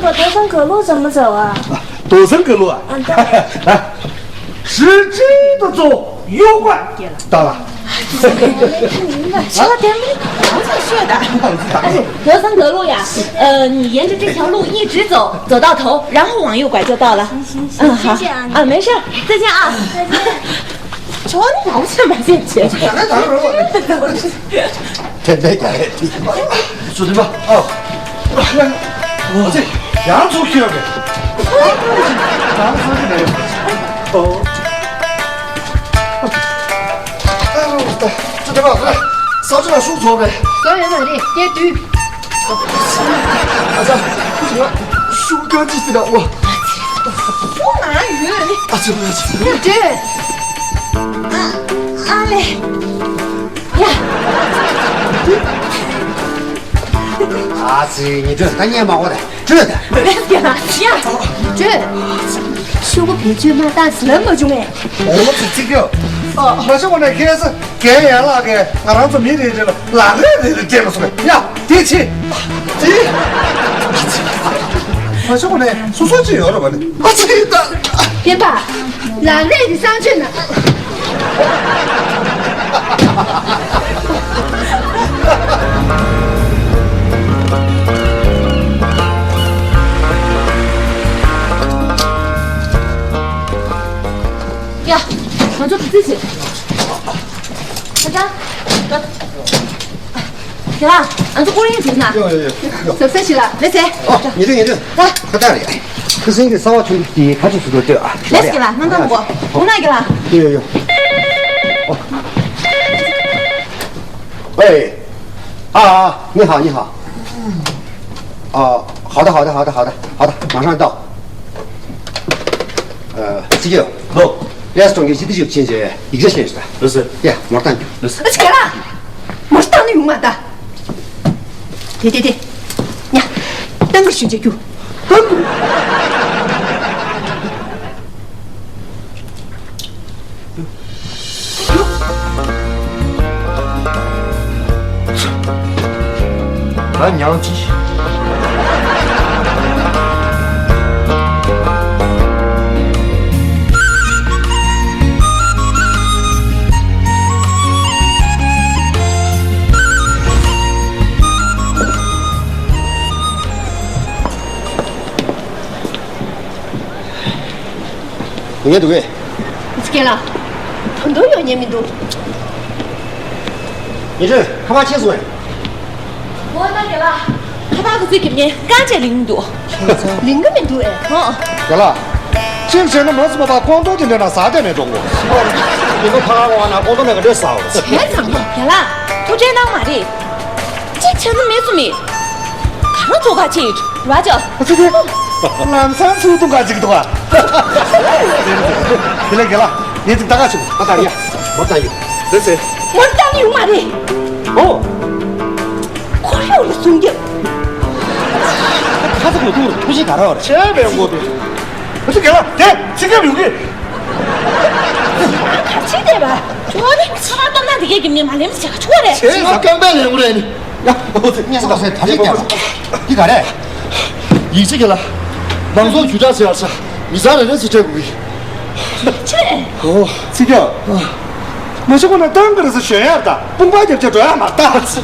我头上可乐怎么走啊？头上可乐啊？嗯，对。啊，十指的走，右拐，到了。说点没毛子说的。头上可乐呀，呃，你沿着这条路一直走，走到头，然后往右拐就到了。行行行，嗯，好。谢谢啊。啊，没事儿，再见啊。再见。 ཅོ་ནི་ང་ཚོ་མ་ཟད་ཅེས། ད་ནི་ད་རུང་རོགས། དེ་འདྲ་རྒྱག་རེད། སུ་དེ་པ། ཨོ། ཨོ་ཙི། ཡང་ཚུགས་ཤེས་རེད། ཡང་ཚུགས་ཤེས་རེད། ཨོ། ཨ་རོ། ད་སུ་དེ་པ། ས་ཆ་ལ་ཤུགས་ཚོགས་པས། ཚོགས་ཡོད་མ་རེད། སྐད་དུས། ཨ་ཙི། ཤུགས་ག་ཅི་ཟེར་ན། ཨོ། ཤུགས་ང་ཡོད་ནི། ཨ་ཙི། ཨ་ཙི། ཡ་ཏྲེ། ཨ་ཨ་ལེ། ཡ། ཨ་ཙི། ཉི་སྒྲོན་ད་བརྙས་མ་དགོས་རེད། སྤྲོད་དང་། ལས་ཀྱི་ལ་ཡ། སྤྲོད། ཤོག་གུ་བེད་སྤྱོད་མ་བཏང་ཟིན་ལབ་མ་བྱུང་ངས། འོ་ཙི་ཙི་ཀྱོ། མ་ཤོག་གོ་ནས་ཁྱེད་ཚོ་རྒན་ཡན་ལག་གིས་ང་རང་ཚོ་མི་རེ་རེ་ལ་ལག་ལེན་རེ་རེ་སྤྲད་མ་སོང་ངས། ཡ་དེ་ཆེ། དེ། མ་ཤོག་གོ་ནས་སོ་སོ་ཅི་ཡོད་རེད་པ་ནི། ཨ་ཙི་ད། སྤེན་པ། ལག་ལེན་གྱི་གསང་སྤྱོད་ན། ཡ། ང་ཚོ་དུས་ཚོད་ཟིན། ཁ་ཚ། རྒན་ལགས། ང་ཚོ་སྐོར་ཡིན་འདུག་ན། ཡོ་ཡོ་ཡོ་ཡོ། གཟབ་གཟབ་ཞིག་ལ་ལེ་ཚེ། ཨོ། ཉེ་དུ་ཉེ་དུ། ད། ཁ་བཏགས་རེད། ཁུ་སིམ་གྱི་གསར་པ་ཆུང་དུ་དེ་ཁ་ཆུ་སུ་དུ་ལྟོས་ཨ། ལེ་ཚེ་རྒན་ལགས་སྣང་དག་མི་དགོས། འོ་ན་རྒན་ལགས། ཡོ་ཡོ་ཡོ། ཨོ། ཨེ། ཨ་ཨ། 你好，你好。 哦，好的，好的，好的，好的，好的，马上到。呃，司机。喏。 restaurant གི་ཞི་བདེ་ཞིག་ཕྱིན་ཆད་ཡིག་ཆ་ཤེས་ཤིག་ད། ལགས་སོ། ཡ། མོར་བཏང་རྒྱུ། ལགས་སོ། ཨ་ཅེ་ལགས། མོར་བཏང་ནི་ཡོང་མ་ད། དེ་དེ་དེ། ཉ། བཏང་གི་ཞུ་བྱེད་རྒྱུ། བཏང་གི། ད་ཉང་ཅི། ཡོང་ཡ་འདུག་གས། ཙི་གེ་ལ། ད་དུང་ཡོང་ཉན་མི་འདུག་ཉི་སྒྲོན། ཁ་པར་ཁྱེར་སོང་ངས། འོ་ན་རྒན་ལགས། ཁ་པར་ག་ཚོད་རྒྱབ་ཉན་རྐང་བཅད་ལེན་གྱི་འདུག་ལེན་གྱི་མི་འདུག་ཨེ། ཧོ། རྒན་ལགས། གཅིག་བྱས་ན་མ་སུ་མ་པ་ཀོང་ཏོང་དེ་འདྲ་ན་ཟ་དེ་ནས་འགྲོ་དགོས། ཉི་མ་ཕ་ལ་བ་ན་ཀོང་ཏོང་ནས་ག་འདྲས་ཟ་འོ། བྱས་ཙང་རྒན་ལགས། ཐུགས་ཁྲལ་གནང་མ་རེད། གཅིག་བྱས་ན་མི་སུ་མི། ག་རང་ཚོ་ཁ་ཆེ་ཡོད་ར་ཅོ། ཨ་ཙི་ཙི། ལམ་སང་ཚུར་ཐུག་ག་ཅིག་འདུག་ཨ། དེ་ལས་རྒན་ལགས། ངས་ཅིག་ལྟ་ག་ཆུག་ཨ་ད་ཡ། མོ་ལྟ་ཡོད། དེ་ཚེ། མོ་ལྟ་ནི་ཡོང་མ་རེད། ཨོ། ཁོར་ཡུག་ལ་སྲུང་སྐྱོབ། ཁ་ཚ་མོ་ཐུག་རུ་ཐུག་ཤི་ག་ར་བར་ཆེ་བའི་མགོ་དེ། ཨ་ཙི་རྒན་ལགས། དེ་ཚིག་སྐྱབས་ཡོང་གི། ཁ་ཆེ་བསྡད་པ། ཁྱོད་ནི་ཚ་བ་སྟོབས་ན་འདི་གའི་གིམ་ནས་མ་ལེམ་ཟེར་ག་ཆུ་བ་རེད། ཆེ་ས་སྐམ་པའི་ལེམ་རེད་ནི། ཡ། ཨོ་ཙི། ཉན་ས་ད་སེ་ད་ལེ་ཀྱང་། འདི་ག་རེད། ཡིག་ཆ་ག་ལ། མང་ཚོགས་བརྒྱུད་བསྒྲགས་བྱེད་ཡག་ས། མི་ཚང་རེ་རེ་ཚེ་སྤྲད་དགོས་ཀྱི། ཆེ། ཨོ། ཚིག་སྐྱོ། མ་ཤི་ཁོ་ན་ཏང་གི་རེ་ས་ཞོན་ཡག་ད་དཔུང་པ་རྒྱབ་ཆ་འགྲོ་ཡག་མ་ད། ཆེ་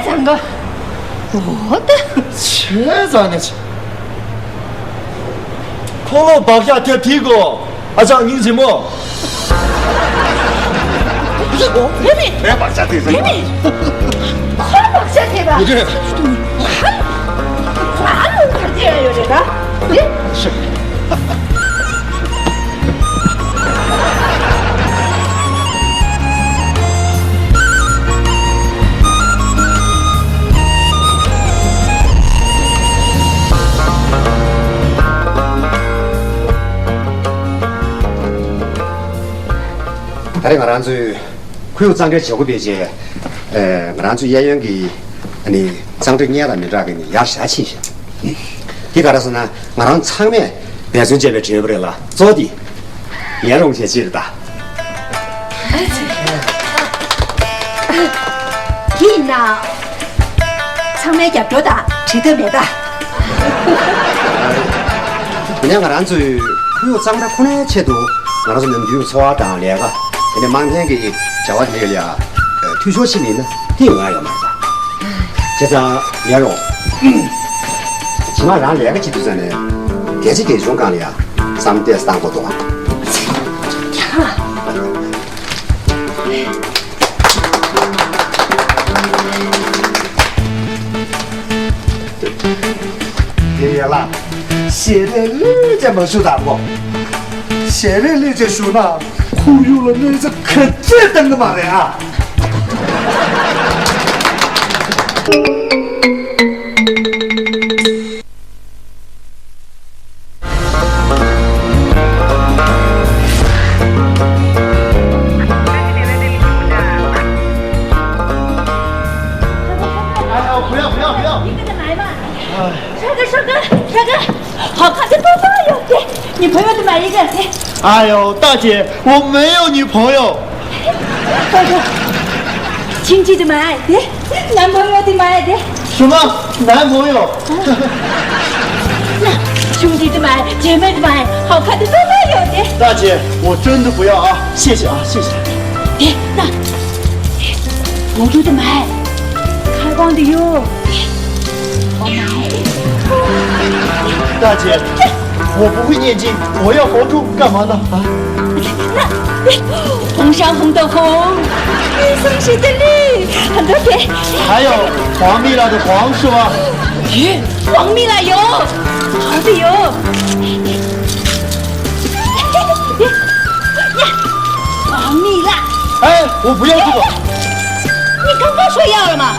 ཙང་ག་ཨོ་ད། ཆེ་ཙང་ནས་ཆེ། ཁོ་ལོ་བག་ཤ་ཐེབས་ཐིག་གོ། ཨ་ཅག་སྙིང་རྗེ་མོ། ཡེ་མི། ངས་བག་ཆགས་དེ་ཟེར། ཡེ་མི། ཁོ་བག་ཆགས་དེ་བ། ཡེ་རེད། ང་ལོ་གར་དེ་ཡོད་རེད་ད། ཡེ། ད་རེས་ང་རང་ཚོའི་ཁོར་ཡུག་གཙང་སྦྲའི་བྱེད་སྒོ་སྤེལ་རྗེས། ཨེ། ང་རང་ཚོའི་གཡས་གཡོན་གྱི་ཨ་ནི་གཙང་སྦྲ་སྔར་དང་མི་འདྲ་གི་ནི་ཡར་ཞག་ཕྱིན་ཤག་དེ་ག་རེ་ཟེར་ན་ང་རང་ཚང་མས་འབད་བརྩོན་བྱས་པའི་འབྲས་བུ་རེད་ལ། གཙོ་བོ་དེ་ངའི་རང་བྱས་ཅིག་རེད་ད། དེ་ཡིན་ན། ཚང་མའི་རྒྱབ་སྐྱོར་དང་བྲལ་ཐབས་མེད་ད། ཡིན་ནའི་ང་རང་ཚོའི་ཁོར་ཡུག་གཙང་སྦྲ་ཁོ་ནའི་ཆེད་དུ་ང་རང་ཚོ་ནམ་རྒྱུན་འཚོ་བ་དང་ལས་ཀ། དེ་ནས་དམངས་ཕན་གྱི་བྱ་བ་དེ་ལ་ཡ་འཐུས་ཤོར་ཕྱིན་ཡིན་ན་དེ་ཡོང་ཡ་ཡོད་མ་རེད་པ། བྱས་ཙང་ཡ་རོ། ཇི་མ་རང་ལས་ཀ་བྱེད་དུས་ཙང་ནས་རྒྱ་ཆེ་རྒྱ་ཆུང་སྒང་ལ་ཡ་བསམ་གཏན་བཏང་དགོས་འདུག་ཨ། དེ་ཡ་ལ། ཞལ་རས་ལེགས་ཅན་མ་ཞུ་དང་པོ། ཞལ་རས་ལེགས་ཅན་ཞུ་ན་ཁོར་ཡུག་ལ་གནོད་འཚེ་ག་ཚད་བཏང་གི་མ་རེད་ཨ།哎呀，不要不要不要！你给他买吧。帅哥，帅哥，帅哥，好看的包包有的，女朋友的买一个，哎。哎呦，大姐，我没有女朋友。帅哥，亲戚的买的，男朋友的买的。什么？男朋友？那兄弟的买，姐妹的买，好看的都没有的。大姐，我真的不要啊，谢谢啊，谢谢。别，那红珠的买，开光的哟。我买。大姐，我不会念经，我要佛珠干嘛呢？啊？那红烧红豆红，绿松石的绿，很多钱。还有黄蜜蜡的黄是吧？咦，黄蜜蜡有，好的有。呀，黄蜜蜡。哎，我不要这个。你刚刚说要了嘛？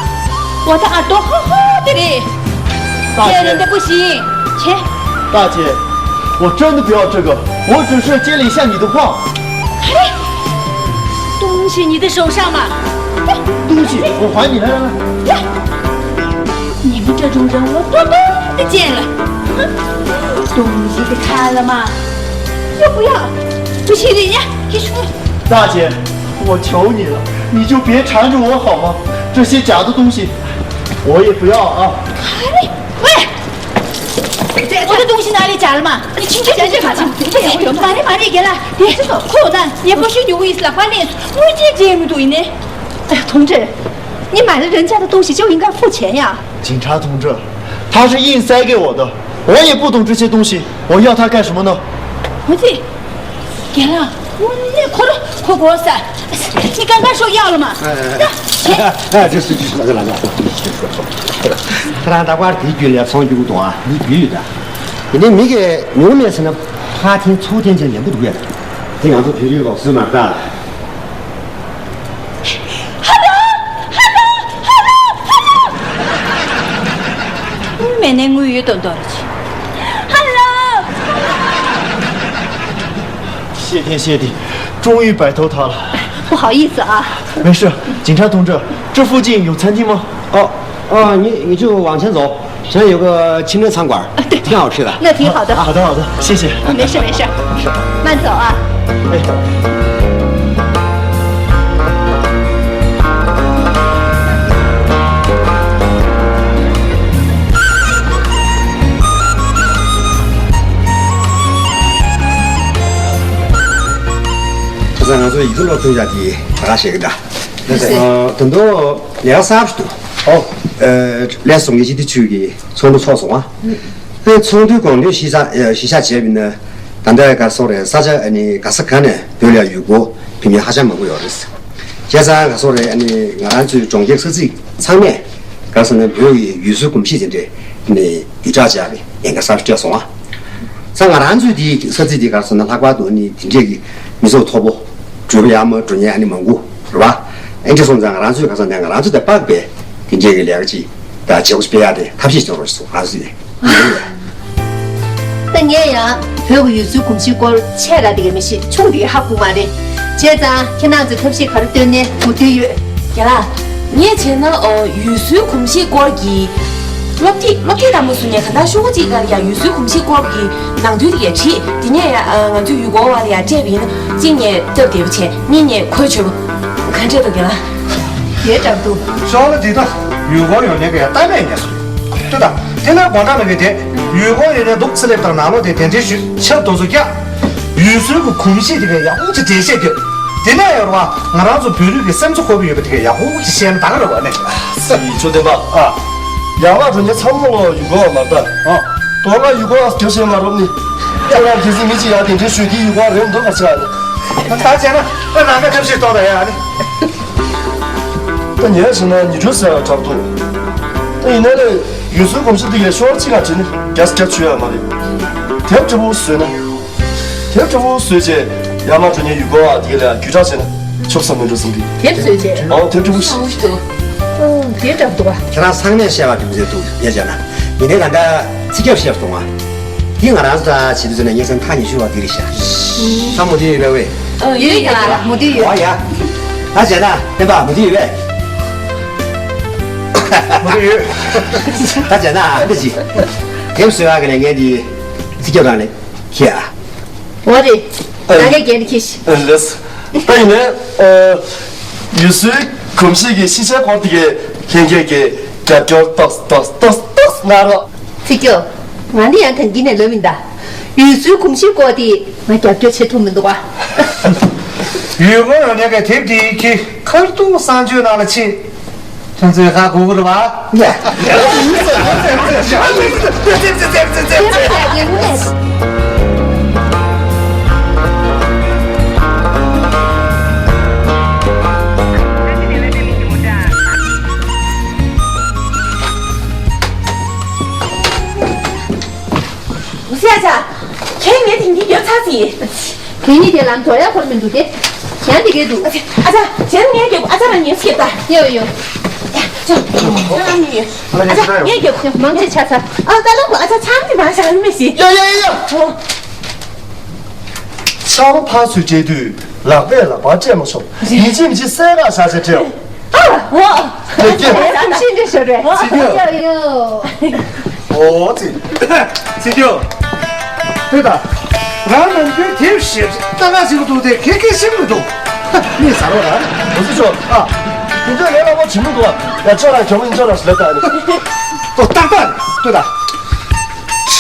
我的耳朵好好的嘞。大姐，骗人的不行，钱。大姐，我真的不要这个，我只是接了一下你的话。哎，东西你的手上嘛。东西我还你，来来来。你们这种人我多多的见了。哼，东西给看了吗？又不要，不信人家，你说。大姐，我求你了，你就别缠着我好吗？这些假的东西，我也不要啊。哎，喂，我的东西哪里假了嘛？你听见这个吗？哎呀，妈呀妈呀，给了，别这个，扣单，也不是有意思了，关键我这节目都呢。哎呀，同志，你买了人家的东西就应该付钱呀。警察同志，他是硬塞给我的，我也不懂这些东西，我要它干什么呢？我这，给了，我那可能可过噻。你刚刚说要了嘛？哎哎哎，哎，这是就是那个那个，他让他把地局里从局懂啊，你局的，人家没给牛面上的花天秋天就忍不住呀，这样子脾气老是蛮大。Hello, hello, hello, hello。དངུལ་མེད་ནའི་དངུལ་ཡོད་མདོག་མདོག་རེད། Hello。谢天谢地，终于摆脱他了。不好意思啊。没事，警察同志，这附近有餐厅吗？哦，哦，你你就往前走，前有个清真餐馆，挺好吃的。那挺好的。好的好的，谢谢。没事没事，慢走啊。哎。ཁ་སང་ང་ཚོ་ཡིག་ཚང་སློབ་ཐོན་ཡག་གི་ད་ག་བཤད་གི་འདྲ། ད་དུང་ལས་ཀ་གསར་པ་ཞིག་འདུག་ཨོ། ལས་སོང་གི་སྤྱི་འཐུས་ཚོས་ཀྱི་ཚོགས་འདུ་ཚོགས་སོང་ཨ། ཚོགས་འདུའི་དགོངས་དོན་གཞི་བཞག་གཞི་བཞག་བྱས་པ་ཡིན་ན། ད་ལྟ་ག་སོག་རེད། ས་ཆ་ཨ་ནི་ག་ས་ག་ནས་བོད་ལ་ཡུལ་སྐོར་ཕེབས་མཁན་ཧ་ཅང་མང་པོ་ཡོད་རེད། བྱས་ཙང་ག་སོག་རེད། ཨ་ནི་ང་རང་ཚོའི་གྲོང་ཁྱེར་ས་ཚིགས་ཚང་མས་ག་སོག་ནས་བོད་ཀྱི་ཡུལ་སྲོལ་གོམས་གཤིས་དེ་འདྲས་ཨ་ནི་བརྒྱུད་བསྒྲགས་བྱས་པའི་ལས་འགན་གསར་པ་སྤྲད་སོང་ཨ། ས་ང་རང་ཚོའི་དེའི་ས་ཚིགས་དེ་ག་སོག་ན་ལྷག་པར་དུ་ཨ་ནི་དེ་འདྲས་ཀྱི་མི་ཚོགས་མཐོ་པོ་འགྲོ་གི་ཡ་མ་འགྲོ་མཁན་ཨ་ནི་མང་པོ་རེད་བ། ཨེ་འདྲས་སོང་ཙང་ང་རང་ཚོས་ག་སོག་ནས་ང་རང་ཚོ་དང་དཔག་པའི་དེ་འདྲས་ཀྱི་ལས་ཀ་ཅིག་ད་བྱེད་སྒོ་སྤེལ་ཡག་དེ་ཐབས་ཤེས་བྱེད་རོགས་ཞུ་ང་ཚོས་ནས། ད་ངས་ཡང་བོད་ཀྱི་ཡུལ་སྲོལ་གོམས་གཤིས་སྐོར་ཆེ་ར་དེ་ག་མི་ཤེས་ཆུང་དེ་ག་ཧ་གོ་མ་རེད། བྱས་ཙང་ཁྱེད་རང་ཚོས་ཐབས་ཤེས་ག་རེ་བཏོན་ནས་གོ་ཐུབ་ཡོད། རྒན་ལགས། ངས་བྱས་ན་ཨོ་ཡུལ་སྲོལ་གོམས་གཤིས་སྐོར་གྱི་སློབ་དེབ་སློབ་དེབ་དང་པོ་བཟོས་ནས་ད་ལྟ་ཤོག་གུ་གཅིག་སྒང་ལ་ཡང་ཡུལ་སྲོལ་གོམས་གཤིས་སྐོར་གྱི་ནང་དོན་དེ་ཡང་བྲིས། དེ་ནས་ཡང་ང་ཚོའི་ཡུལ་སྐོར་བ་ལ་ཡང་སྤྲད་པ་ཡིན་ན་གཅིག་ངས་སྟབས་བདེ་པོ་བྱས། གཉིས་ངས་གོ་ཆོད་པོ། ག་འདྲས་འདུག་རྒན་ལགས། དེ་འདྲ་འདུག་ཤོག་ལོ་འདི་དག་ཡུལ་སྐོར་ཡོང་མཁན་གྱི་ཡང་ལྟ་གནས་ཉེས་སོ། དང་། དེ་ནས་སྒོ་འགྲམ་ལ་གི་དེ་ཡུལ་སྐོར་ཡོད་ནས་འདུག་ཚེ་ལེབ་དང་ནང་ལོགས་དེ་གདན་འདྲེན་ཞུས། ཕྱག་རྡོ་སོ་རྒྱག་ཡུལ་སྲོལ་གྱི་གོམས་གཤིས་དེ་གའི་ཡག་པོ་ཅིག་འགྲེལ་བཤད་དགོས། དེ་ནས་ཡོད་རེད་བ། ང་རང་ཚོ་བོད་རིགས་ཀྱི་སེམས་ཚོར་འཁོར་བ་ཡོད་པ་དེ་གའི་ཡག་པོ་ཅིག་བཤད་ན་ད་ག་རེད་བ་ནས། སི་ཆོས་ལྡན་པ། ཨ། ཡར་མར་འགྲོ་མཁན་ཚང་མ་ལོ་ཡུལ་སྐོར་བ་མ་རེད་ད། ཨ། དོ་ལ་ཡུལ་སྐོར་བ་སྐྱོ་བཤད་མ་རོབ་ནི། ཁྱེད་རང་གལ་སྲིད་མི་གཅིག་ཡར་གདན་འདྲེན་ཞུས་དེ་ཡུལ་སྐོར་བ་རེད་འདུག་ག་ཆགས་ནི། ད་བྱས་ན་ཨ་རང་ག་ཐབས་ཤེས་གཏོང་ད་ཡ་ནི། ད་ཉལ་བྱས་ན་ཉི་གྲུ་ཟེར་བ་དྲག་འདུག་ད་ཡིན་ན་ལས་ཡུལ་སྲོལ་གོམས་གཤིས་འདི་གའི་ཤོར་ཅིག་ག་བྱས་ནི་རྒྱ་སྐྱབས་བྱོས་ཡ་མ་རེད། དེབ་འདྲ་པོ་བཟོས་ན། དེབ་འདྲ་པོ་བཟོས་རྗེས་ཡར་མར་འགྲོ་མཁན་ཡུལ་སྐོར་བ་དེ་ག་ལ་བརྒྱུད་བསྒྲགས་བྱས་ན་ཆོག་ས་མིན་འགྲོ་བསམ་གི། དེབ་བཟོས་རྗེས། ཨོ་དེབ་འདྲ་པོ་ཞིག་ཨོ་ཞིག་འདུག་ཨོ་དེབ་འདྲ་པོ་འདུག་ག་ཁྱེད་རང་ཚང་མས་བཤད་པ་དེ་མི་ཟེར་འདུག་ངས་བྱས་ན། ཡིན་ནའི་ད་ལྟ་ཚིག་རྒྱབ་བཤད་པ་གཏོང་བ། འདི་ང་རང་ཚོ་ད་བྱེད་དུས་ཚོད་ནས་ངས་ཚན་ཐག་ཉེ་ཤོས་བ་འདི་རེད་ཤག་ཚང་མ་འདི་ཡོད་པས་ཝེ། ཨ་ཡོད་ཡ་མུ་ཏིག་ཡོད། ཨོ་ཡ། ད་བྱས་ན་སྟོན་པ་མུ་ཏིག་ཡོད་པས། མུ་ཏིག་ཡོད། ད་བྱས་ན་འདི་ཅི། དེབ་བཟོས་ཡག་གི་ལས་འགན་འདི་ཚིག་རྒྱབ་རང་ལས་ཁྱེད་ཨ། འོ་རེད། ད་ངས་རྒྱན་འདི་ཁྱེར་ཤི། ལེས། ད་ཡིན་ནའི་ཨ། ཡུལ་སྲོལ་གོམས་གཤིས་ཀྱི་ཤེས་བྱའི་སྐོར་དེ་གའི་ལྷན་རྒྱས་ཀྱིས་རྒྱབ་སྐྱོར་ཏོག་ཏོག་ཏོག་ཏོག་གནང་རོགས། ཚིག་རྒྱབ། ང་འདི་ཡང་ཐང་གི་ནས་ལབ་མིན་ད། ཡུལ་སྲོལ་གོམས་གཤིས་སྐོར་དེ་ང་རྒྱབ་སྐྱོར་བྱེད་ཐུབ་མི་འདུག་ག་ཡུལ་སྐོར་བ་ནས་ཀྱི་དེབ་དེའི་ཁྱི་ཁར་ཏུང་གསང་སྤྱོད་ནང་ལ་ཕྱིན། ཁྱོད་ཚོས་ཧ་གོ་གི་རེད་བ། ཨུ་སི་ཨ་ཅག་ཁྱེད་ངའི་དེང་གི་ཡོད་ཚར་ཟིན། དེ་ནི་དེ་ལམ་འགྲོ་ཡ་འཁོར་མི་འདུག་སྟེ། ཡང་དེ་གས་འདུག་ཨ་ཅག་ཨ་ཅག་གཞན་ངས་རྒྱབ། ཨ་ཅག་རང་ཉོས་སྐྱེབ་ད། ཡོ་ཡོ། ཡ་ཅོ། ཁྱོད་རང་ཉོས། ཨ་ཅག་ངས་རྒྱབ། ཡོ་མང་ཆེ་ཆ་ཚ། ཨ་ད་ལོ་ཨ་ཅག་ཆང་དེ་མ་བཞག་མེད་ཤི། ཡོ་ཡོ་ཡོ་ཡོ། ཨོ། ཆར་པ་ཕར་ཚུར་སྤྲད་དུས་ལག་པས་ལག་པར་སྤྲད་མ་ཆོག་མི་གཅིག་མི་གཅིག་སེ་ག་བཞག་བྱས་སྤྲད། ཨ་འོ། དེ་སྐྱེ། ཨ་ཅག་ཤིན་ཏུ་ཤོར་རེད། ཅི་ཡོད། ཡོ་ཡོ། ཨོ་ཙི། ཙི་ཅོ། ལྟོས་དང་། རང་ནམ་རྒྱུན་དེབ་ཞིབ་ལྟ་ག་ཞིག་འདུག་སྟེ་ཁེ་ཁེ་ཤིག་མི་འདུག་མི་ཟ་རོགས་ར། འོ་ཙི་ཅོ། ཨ། དེ་ཚོ་ངའི་ལག་པ་བྱིན་མི་འདུག་ཡ་ཅོ་ར་གྱོང་ཡིན་ཅོ་ར་ཞིག་ལབ་ད་ནི། ཏོ་ཏག་ཏག་རེད། ལྟོས་དང་།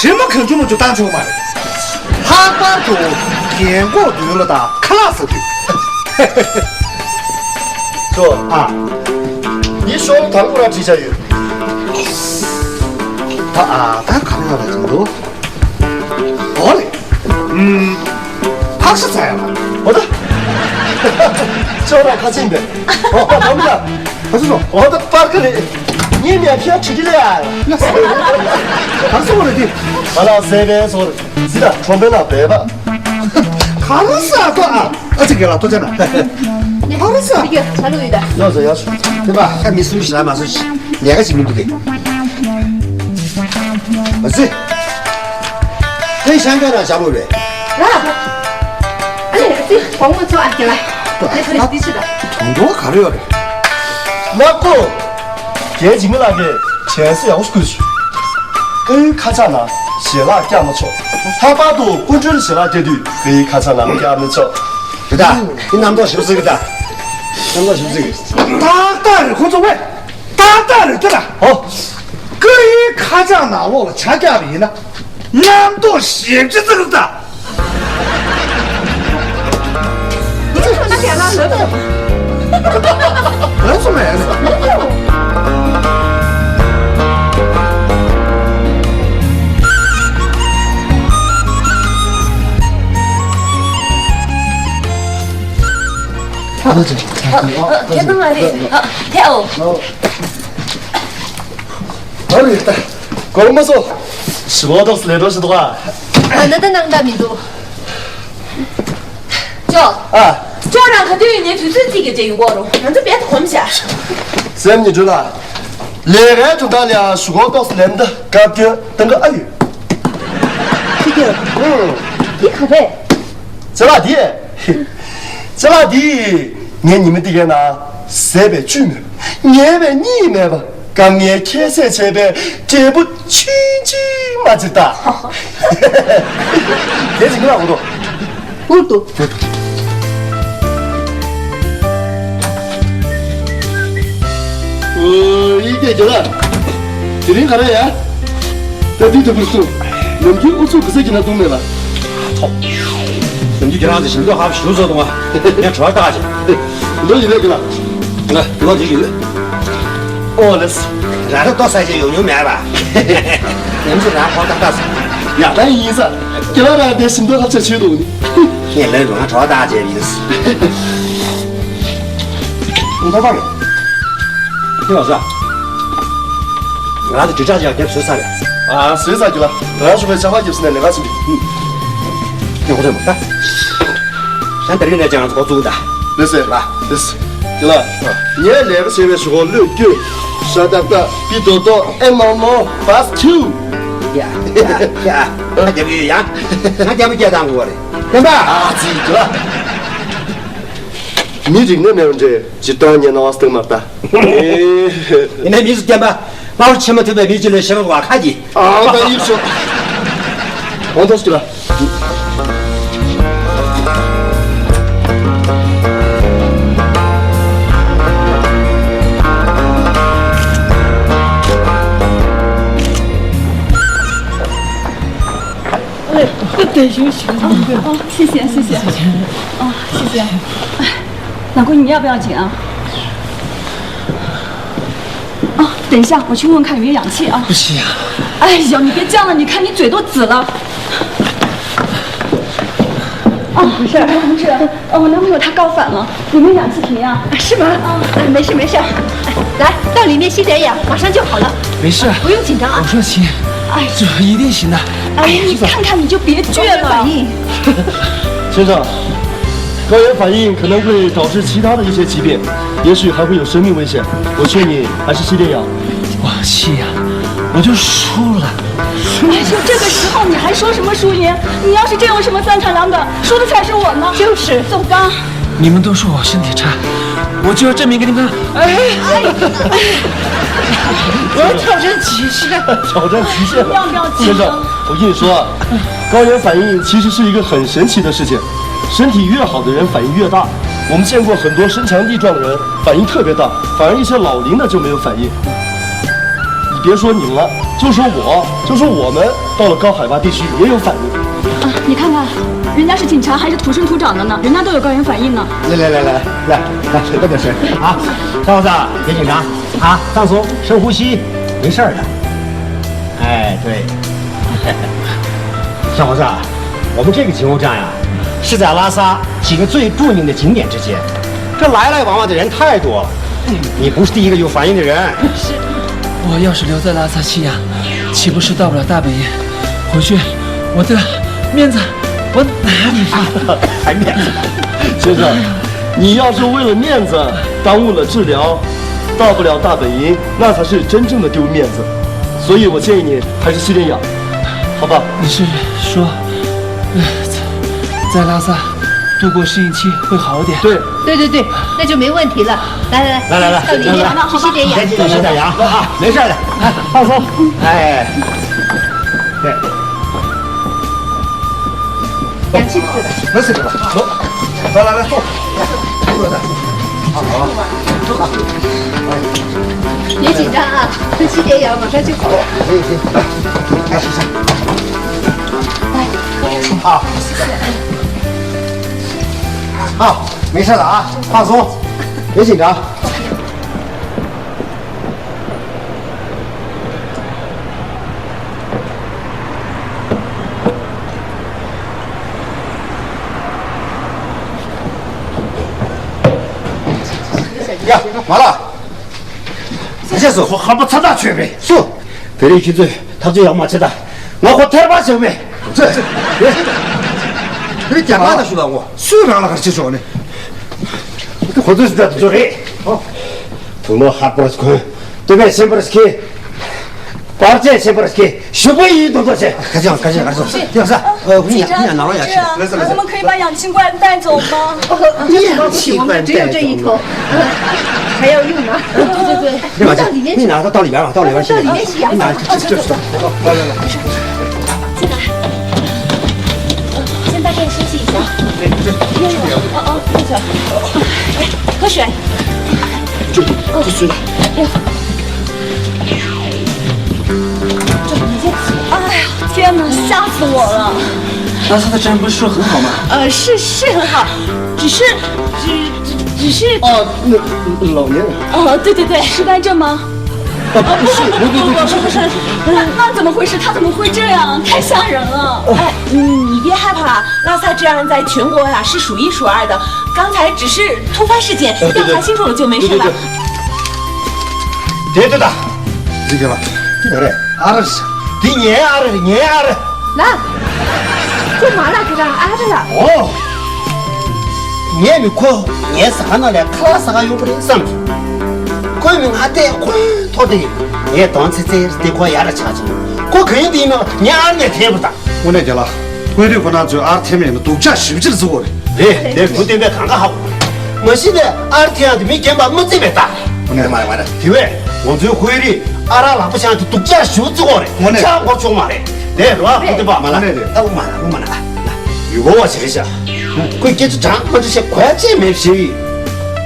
དྲི་མ་གང་བྱུང་མ་བྱུང་བཏང་ཆོག་མ་རེད། ལྷག་པར་དུ་རྒན་གོག་དུས་ལ་དང་ཁ་ལག་ཟ་དུས། ཅོ། ཨ། འདི་ཤོག་དང་པོ་ར་བྲིས་བྱ་ཡོད། ད་ཨ་ད་ག་རེ་ཡོད་རེད་འདུག་འོ་ལེ། ཨུམ། ཕག་ཤ་ཟ་ཡ་ལ། འོ་ད། ཅོ་ར་ཁ་ཆེམས་པས། འོ་ད་དམ་ལ། ཨ་སོ་སོ། འོ་ད་པར་ཀ་རེད། ངས་མེད་ཕྱག་ཁྲིད་ཀྱི་ལ་ཡ། ད་སོ་རེད་དེ། ང་ལ་ཟས་པའི་སོ་རེད། ཟི་ད་ཁྲོམ་པའི་ལ་བས་པ། ག་རེ་ཟ་ཐོ་ཨ། ཨ་ཙི་གེ་ལ་ཐོ་ཅན་ན། ག་རེ་ཟ། ཡ་ཆ་ལུགས་ཡོད་ད། ཡོད་ཟེར་ཡོད་ཟེར། དེ་པ་ཁ་མི་སུ་ཞིག་ལ་མ་སུ་ཞིག་ལས་ཀ་ཞིག་མི་འདུག་གི། ཨ་ཙི། ཁྱེད་ཤང་ཀ་ན་བྱ་མོ་རེད། ར། ཨ་ལེ་ཙི་བོང་མོ་ཚོ་ཨ་ཀྱ་ལ། ཨ་ཁ་ལེ་ཏི་ཤི་ད། དོན་དོ་ག་རེ་ཡོད་རེད། ན་ཀོ། རྒྱལ་འཇིགས་མེད་ལགས་ཀྱིས་གྱན་སྲི་ཡག་པོ་ཞིག་བསྐུར་ཞུ། ཀ་ཡུའི་ཁ་ཆག་ན་ཞལ་ལག་བཀྱག་མ་ཆོག་ལྷག་པར་དུ་སྐུ་མགྲོན་ཞལ་ལག་བཀྱག་དུས་ཀ་ཡུའི་ཁ་ཆག་ན་བཀྱག་མི་ཆོག་དེ་ད་ནི་རྣམ་རྟོག་ཞིབ་ཟིག་གི་ད། རྣམ་རྟོག་ཞིབ་ཟིག་གི། ཏག་ཏག་རེད་ཁོ་ཚོ་ཝེ། ཏག་ཏག་རེད་དེ་ལ། ཨོ། ཀ་ཡུའི་ཁ་ཆག་ནང་ལོགས་ལ་ཆ་བཀྱག་པ་ཡིན་ན། རྣམ་རྟོག་ཞིབ་ཅི་ཙི་རུ་ད། ལགས་སོ་མེད། ཨ་ཨ་ཨ་ཁྱེད་རང་ཨ་རེད། ཨ་དེ་ཨོ། ཨ་རེད་ད། གོང་མ་སོ། ཞི་བ་ཏོག་ལས་འགྲོ་ཞིག་འདུག་ཨ། ཨ་ན་ད་ནང་ད་མི་འདུག་ཅོ། ཨ། ཅོ་རང་ག་དུས་ཡིན་ནའི་དུས་ཚོད་གཅིག་གི་རྗེས་ཡོང་གོ་རུང་ང་ཚོ་རྦད་དེ་གོམས་བཞག་སེམས་ཉིད་འགྲོ་ལ། ལས་ཀའི་དོན་དག་ལ་ཞུ་གོ་ཏོག་ལེན་ད་བཀའ་བཀྱོན་གཏང་གི་ཨ་ཡོད། ཅི་ཀྱོ། ཨུ། འདི་ག་རེད། ཅ་ལག་འདི། ཅ་ལག་འདི། ངས་ཉི་མ་འདི་གའི་ནང་ཟས་པའི་བཅུད་མེད་པ། ཉལ་བའི་གཉིད་མེད་པ། སྐར་མའི་ཁྱད་བསད་བྱས་པའི་འབྲས་བུ་ཆུང་ཆུང་མ་ཅིག་ལྟ། དེ་ཅིག་མི་ལ་འོ་དོ། ཨུ་ཏུ། ཨོ་ཡིག་དེ་ཇོ་ལ། དེ་རིང་ག་རེ་ཡ། ད་འདི་ད་བུར་སུ། ནམ་རྒྱུན་ཨུ་ཚུགས་གི་ས་ཀྱི་ན་བཏུང་མེད་ལ། ཐོབ། ནམ་རྒྱུན་ཁྱེད་རང་ཚོ་ཞིམ་ཏོག་ཧབ་ཞུ་བཟོ་གཏོང་བ། ངས་གྲོ་བཏགས་ཅིག་ལོ་ཡིན་ལས་ཀྱི་ལ། ང་ལོ་དེ་ཡོད། ཨོ་ལེས། ར་ར་ཏོ་ས་ཆ་ཡོང་མྱོང་མེད་པ། ཉམས་སུ་ར་ཧོ་ཏག་ཏག་ས། ཡ་ད་ཡིན་ས། ཀྱི་ལ་ར་དེ་ཞིམ་ཏོག་ཧབ་ཆ་ཆོད་འདུག་ནི། ངས་ལན་རུང་ང་གྲོ་བཏགས་བྱས་ཡིན། ཁོང་ཐོག་པར། ཁྱེད་ལ་ཟ། ང་ཚོ་དྲིལ་བསྒྲགས་ཅིག་རྒྱབ་བཟོས་ཚར་རེད། ཨ་བཟོས་ཚར་རྒྱུ་ལ། ང་ཚོ་བའི་ཆ་བ་རྒྱབ་ཟིན་ནས་ལས་ཀ་ཟིན་པའི། ཡོང་རེད་མ་ད། ད་འདི་རིང་ནས་ཀྱང་ང་ཚོ་འགོ་བཙུགས་ད། ལེ་སེ་ལ། ལེ་སེ། ཁྱེད་ལ། ངས་ལས་ཀ་བྱས་པའི་གཞུག་གུ་བློས་བཀོད། ཤ་སྟག་སྟག་པི་ཏོ་ཏོ་ཨེ་མ་མོ་བཱས་ཁྱུ། ཡ་ཡ་ཡ། ང་རྒྱབ་ཡོད་ཡ། ང་རྒྱབ་སྐྱེལ་བཏང་དགོས་པ་རེད། བསྟན་པ། ཨ་ཙི་ཁྱེད་ལ། མི་རིག་གནས་མེད་པ་འདྲ་ཇི་ལྟར་ཉན་ནའང་སྟེང་མར་ལྟ། ཡིན་ནའི་མི་སུ་བསྟན་པ། སྔ་བོ་ཆེ་མ་ཐུབ་པའི་མི་ཅི་ལས་ཤེས་རོགས་བ་ཁ་གྱིས། ཨ་ད་ཡིབ་ཤོག་ཨོ་ཐོ་སྐྱིད་ལ། 어, 어, 谢谢，谢谢。 어, 谢谢。 老公，你要不要紧啊？哦，等一下，我去问问看有没有氧气啊。不需要。哎呦，你别犟了，你看你嘴都紫了。哦，不是，同志，哦，我男朋友他高反了，有没有氧气瓶呀？啊，是吗？啊，哎，没事没事，哎，来，到里面吸点氧，马上就好了。没事，不用紧张啊。我说行，哎，这一定行的。哎，你看看，你就别倔了。 先生，高原反应可能会导致其他的一些疾病，也许还会有生命危险。我劝你还是吸点氧。我吸呀，我就输了。哎呦，这个时候你还说什么输赢？你要是真有什么三长两短，输的才是我呢。就是，宋刚。你们都说我身体差，我就要证明给你们看。哎，我要挑战极限。挑战极限了。要不要紧张？先生，我跟你说啊，高原反应其实是一个很神奇的事情，身体越好的人反应越大。我们见过很多身强力壮的人反应特别大，反而一些老龄的就没有反应。你别说您了，就说我，就说我们到了高海拔地区也有反应。啊，你看看，人家是警察还是土生土长的呢，人家都有高原反应呢。来来来来来来，喝点水啊，小伙子，别紧张。 啊，放松，深呼吸，没事儿的。哎，对。小伙子啊，我们这个情况站呀，是在拉萨几个最著名的景点之间，这来来往往的人太多了，你不是第一个有反应的人。我要是留在拉萨吸氧，岂不是到不了大本营？回去我的面子我哪里放？还面子？先生，你要是为了面子耽误了治疗，到不了大本营，那才是真正的丢面子。所以我建议你还是吸点氧，好吧？你是说，呃，在在拉萨度过适应期会好点？对，对对对，那就没问题了。来来来，来来来，到里面来，好吧？吸点氧。先吸点氧啊，没事的，哎，放松，哎，对。 氧气不够的。没事的，走，来来来，坐，坐着。好，坐。别紧张啊，吸点氧，马上就好。可以，可以，来，来，试试。来，好，好，没事了啊，放松，别紧张。 ཡ། མ་ལགས། ས་ཆ་སུ། ཁོ་ཧམ་པ་ཚ་ཐག་ཆོད་པས། སུ། བོད་རིགས་ཁྱེད་ཚོས་ཐག་གཅོད་ཡག་མ་བྱེད་ད། ང་ཁོ་ཐར་པ་བྱེད་མེད། ཚེ། བོད་རྒྱ་དམར་ལ་ཞུ་ལ་ངོ་། སུས་རང་ལ་གར་བྱེད་ཆོག་ནི། ཁོ་ཚོས་ཟེར་ད་དེ་ཚོ་རེད། ཨོ། བུ་མོ་ཧར་པོ་རེ་གོན། སྟོད་པས་སེམས་པ་རེ་ཁེ། པར་ཆས་སེམས་པ་རེ་ཁེ། ཞུ་པ་ཡིན་དོ་དོ་ཆེ། ཁ་ཅང་ཁ་ཅང་ཁ་ཅང་། ཡག་ས། ཨ། ཁུ་ཉག་ཁུ་ཉག་ནང་ལོགས་ཡར་ཕྱིན། 我们可以把氧气罐带走吗？ 氧气罐带走吗？ 还要用吗？ 对对对， 你往这，你拿到，到里边吧，到里边去。到里面去啊。你拿，这这这这，来来来。先大概休息一下。哎，这，哦哦，坐着。哎，喝水。这这水。哎呦。天哪，吓死我了！拉萨的治安不是说很好吗？呃，是是很好，只是只只只是……哦，那老年人。哦，对对对，痴呆症吗？哦，不是，不不不不不是不是不是。那那怎么回事？他怎么会这样？太吓人了！哎，你别害怕，拉萨治安在全国呀是数一数二的。刚才只是突发事件，调查清楚了就没事了。对对对。 དེ་ལྟ་དང་། འདི་ག་ལ། ཨ་ར། འདི་ངའི་ཨ་ར་ངའི་ཨ་ར། ལ། ཁོ་མ་ལ་ཁྱེད་རང་ཨ་ར་ལ། ཨོ། ངས་མི་ཁོ་ངའི་ཟ་ཁང་ནང་ལ་ཁ་ལག་ཟ་ག་ཡོང་པ་རེད་བསམ། ཁོས་མི་ང་བལྟས་ཁོ་ཐོག་དེ། ངས་གདོང་ཚེ་ཚེ་དེ་ཁོ་ཡ་ར་ཆགས་ཅིང་། ཁོ་ག་ཡིན་དེ་ཡིན་ན་ངའི་ཨ་ར་ནས་འཐེན་པ་དང་། དངོས་གནས་རྒན་ལགས། དངོས་གནས་ཁོ་རང་ཚོའི་ཨར་ཐེམ་ཡིན་ན་སྡུག་ཅག་ཞིབ་ཕྱིར་བཟོ་བ་རེད། རེད་རེད། བུ་བསྟན་པས་གང་ག་ཧ་གོ། མ་གཞི་ནས་ཨར་ཐེམ་དེ་མི་རྒན་པ་མ་བརྩིས་པའི་རྟགས། དངོས་གནས་མ་རེད་མ་རེད། དེ་བས་ང་ཚོའི་ཧོས་རིགས་ཨ་རག་ལག་པ་འཆང་དེ་སྡུག་ཅག་ཞིབ་བཟོ་བ་རེད། དངོས་གནས་ཆག་འགོར་ཆོག་མ་རེད། དེ་རོ་ཨ་བུ་བསྟན་པ་མ་ལ། དངོས་གནས་རེད། ཨ་བུ་མ་ལ་བུ་མ་ལ། ཡུལ་སྐོར་བ་ཞིག་རེད་ཤག་ཁོས་སྐད་ཆ་དྲང་མ་འདྲི་ཤག་གོ་ཡ་ཅི་མེད་ཞེས།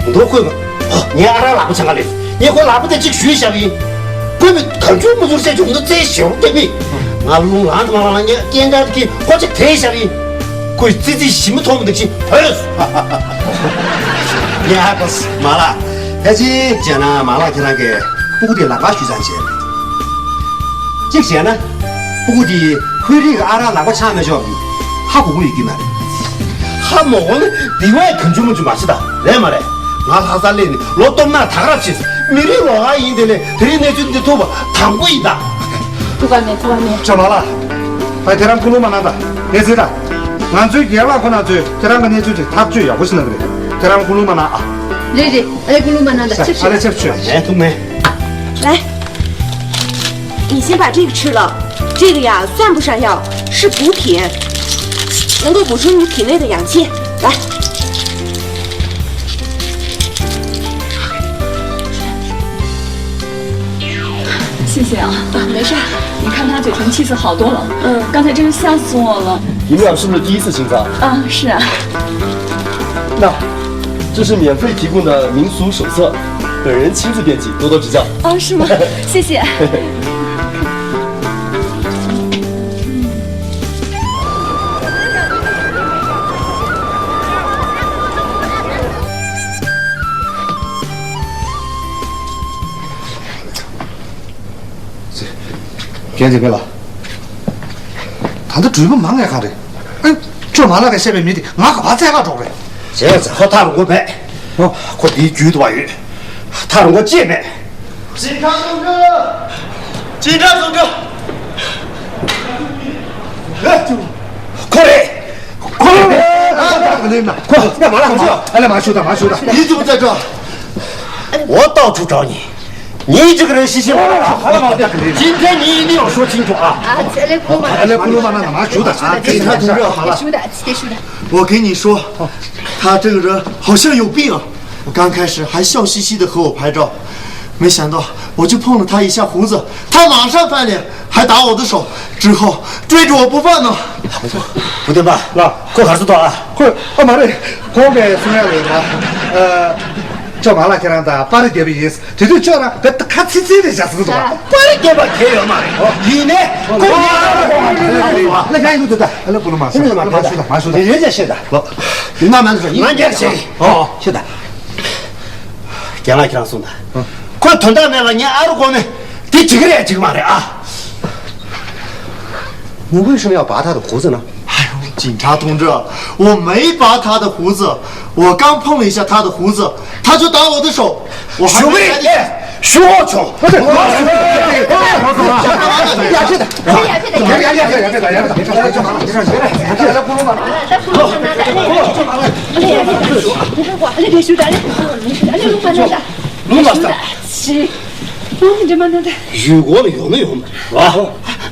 མདོ་ཁོས་ངའི་ཨ་རག་ལག་པ་འཆང་ག་ལས། ངས་ཁོའི་ལག་པ་དེ་གཅིག་གཞུས་བཞག་གི་ཡིན། ཁོས་མི་གང་བྱུང་མ་བྱུང་བཤད་ཀྱི་འདུག་རྩེ་ཞེ་པོ་སྐྱེ་མི། ང་རླུང་ལངས་དང་མ་ལངས་ངས་རྐྱེན་ཆག་གི་ཁོ་ཅིག་དེད་བཞག་གི་ཡིན། ཁོས་ཙི་ཙི་ཞིམ་མཐོང་མི་འདུག་ཅིག་བོས། ངས་ཧ་གོ་སོང་མ་ལགས། ཕལ་ཆེར་བྱས་ན་མ་ལགས་ཁྱེད་རང་གིས་སྤུ་གུ་དེ་ལག་པ་གཞུས་ཙང་བྱས། གཅིག་བྱས་ན། སྤུ་གུ་དེས་ཁོའི་རིགས་ཀྱི་ཨ་རག་ལག་པ་འཆང་མེད་ཆོག་གི། ཧ་གོ་གི་ཡོད་ཀྱི་མ་རེད། ཧ་མ་གོ་ན་འདི་བས་གང་བྱུང་མ་བྱུང་མ་བྱེད་དང་རེད་མ་རེད། ང་ལྷ་སར་སླེབས་ནས་ལོ་སྟོང་ཕྲག་དག་རབས་ཕྱིན་སོང་། མི་རིགས་ལོགས་ཀ་ཡིན་དེ་ལས་དེ་རིང་གནས་ཚུལ་འདི་ཐོས་པ་དང་པོ་ཡིན་ད། ཐུགས་ཁ་མེད་ཐུགས་ཁ་མེད། ཅོ་ལགས་ལགས། ད་ཁྱེད་རང་སྐུ་ལུང་མ་གནང་དང་། གནས་ཚུལ་དང་། ང་ཚོའི་རྒན་ལགས་ཁོ་ན་ཚོས་ཁྱེད་རང་གི་གནས་ཚུལ་དེ་ཐག་གཅོད་ཡག་པོ་ཞིག་གནང་གི་རེད། ཁྱེད་རང་སྐུ་ལུང་མ་གནང་ཨ། རེད་རེད། ཨ་ལས་སྐུ་ལུང་མ་གནང་དང་། ཨ་ཆབ་ཆབ། ཨ་ལས་ཆབ་ཆོས། ངས་ཐུགས་མེད། 来，你先把这个吃了，这个呀算不上药，是补品，能够补充你体内的氧气。来，谢谢啊。啊，没事儿。你看他嘴唇气色好多了。嗯，刚才真是吓死我了。你们俩是不是第一次清仓？啊，是啊。那，这是免费提供的民俗手册，本人亲自编辑，多多指教。啊，是吗？谢谢。རྒན་རྒན་ལགས། ད་ལྟ་འགྲུལ་པ་མང་ངས་གང་རེད། ཨེ། ཁྱོད་མ་ལགས་ཀྱིས་བཤད་པའི་མི་དེ་ང་ག་པར་བཙལ་ག་འགྲོ་རེད། བྱས་ཙང་ཁོ་ཐག་རིང་པོ་མེད། ཨོ། ཁོ་འདིའི་རྒྱུད་དུ་བ་ཡོད། ཐག་རིང་པོ་ཅིག་མེད། 警察同志，警察同志。ཁོ་རེད། ཁོ་རེད། ཁོ་ཡ་མ་ལ་ཁོ་ཨ་ལ་མ་ཞུ་ད་མ་ཞུ་ད། 你怎么在这？我到处找你，你这个人信息网络，今天你一定要说清楚啊！啊，这类不嘛， ཨ་ལས་ཀུ་ལུ་མ་ན་ན་མ་ཞུ་ད། 警察同志，好了，我跟你说，他这个人好像有病啊。刚开始还笑嘻嘻的和我拍照，没想到我就碰了他一下胡子，他马上翻脸，还打我的手，之后追着我不放呢。 བུ་སྟོན་པ་ལགས། ཁོ་གར་སོང་ད་ཨ། ཁོ་ཨ་མ་རེད། ཁོང་གིས་གསུང་ཡ་ལས་ན། ཨ། ཅོ་མ་ལགས་ཁྱེད་རང་དང་པར་རྒྱབ་པ་ཡིན། དེ་དུས་ཁྱོད་རང་བེད་ཁ་ཚིག་ཚིག་རེ་བཞག་ཟིན་འདུག་ག་པར་རྒྱབ་པ་གལ་ཡོད་མ་རེད། ཡིན་ནའི་ཁོ་ཡང་ལ་ཡང་ཡིན་འདུག་ད་ཨ་ལ་ཀུ་ལུ་མ་ཤོད་ད་མ་ཤོད་ད། ཡིན་ཡིན་ཤེས་ད། ལོ། ཡིན་ན་མ་ཤོད་ད། ཡིན་ང་རྒྱལ་ཤེས། ཨོ་ཤོད་ད། རྒན་ལགས་ཁྱེད་རང་གསུངས་ད། ཁོས་དོན་དག་མེད་པ་ངའི་ཨ་རུ་གོ་ནས་དེ་བྱེད་ཀྱི་རེད་བྱེད་ཀྱི་མ་རེད་ཨ། 你为什么要拔他的胡子呢？哎呦，警察同志，我没拔他的胡子，我刚碰了一下他的胡子，他就打我的手，我还没来得及。 ཞུ་འོ་ཆོག་ཡུལ་སྐོར་ལ་ཡོང་ན་ཡོང་མ་རེད་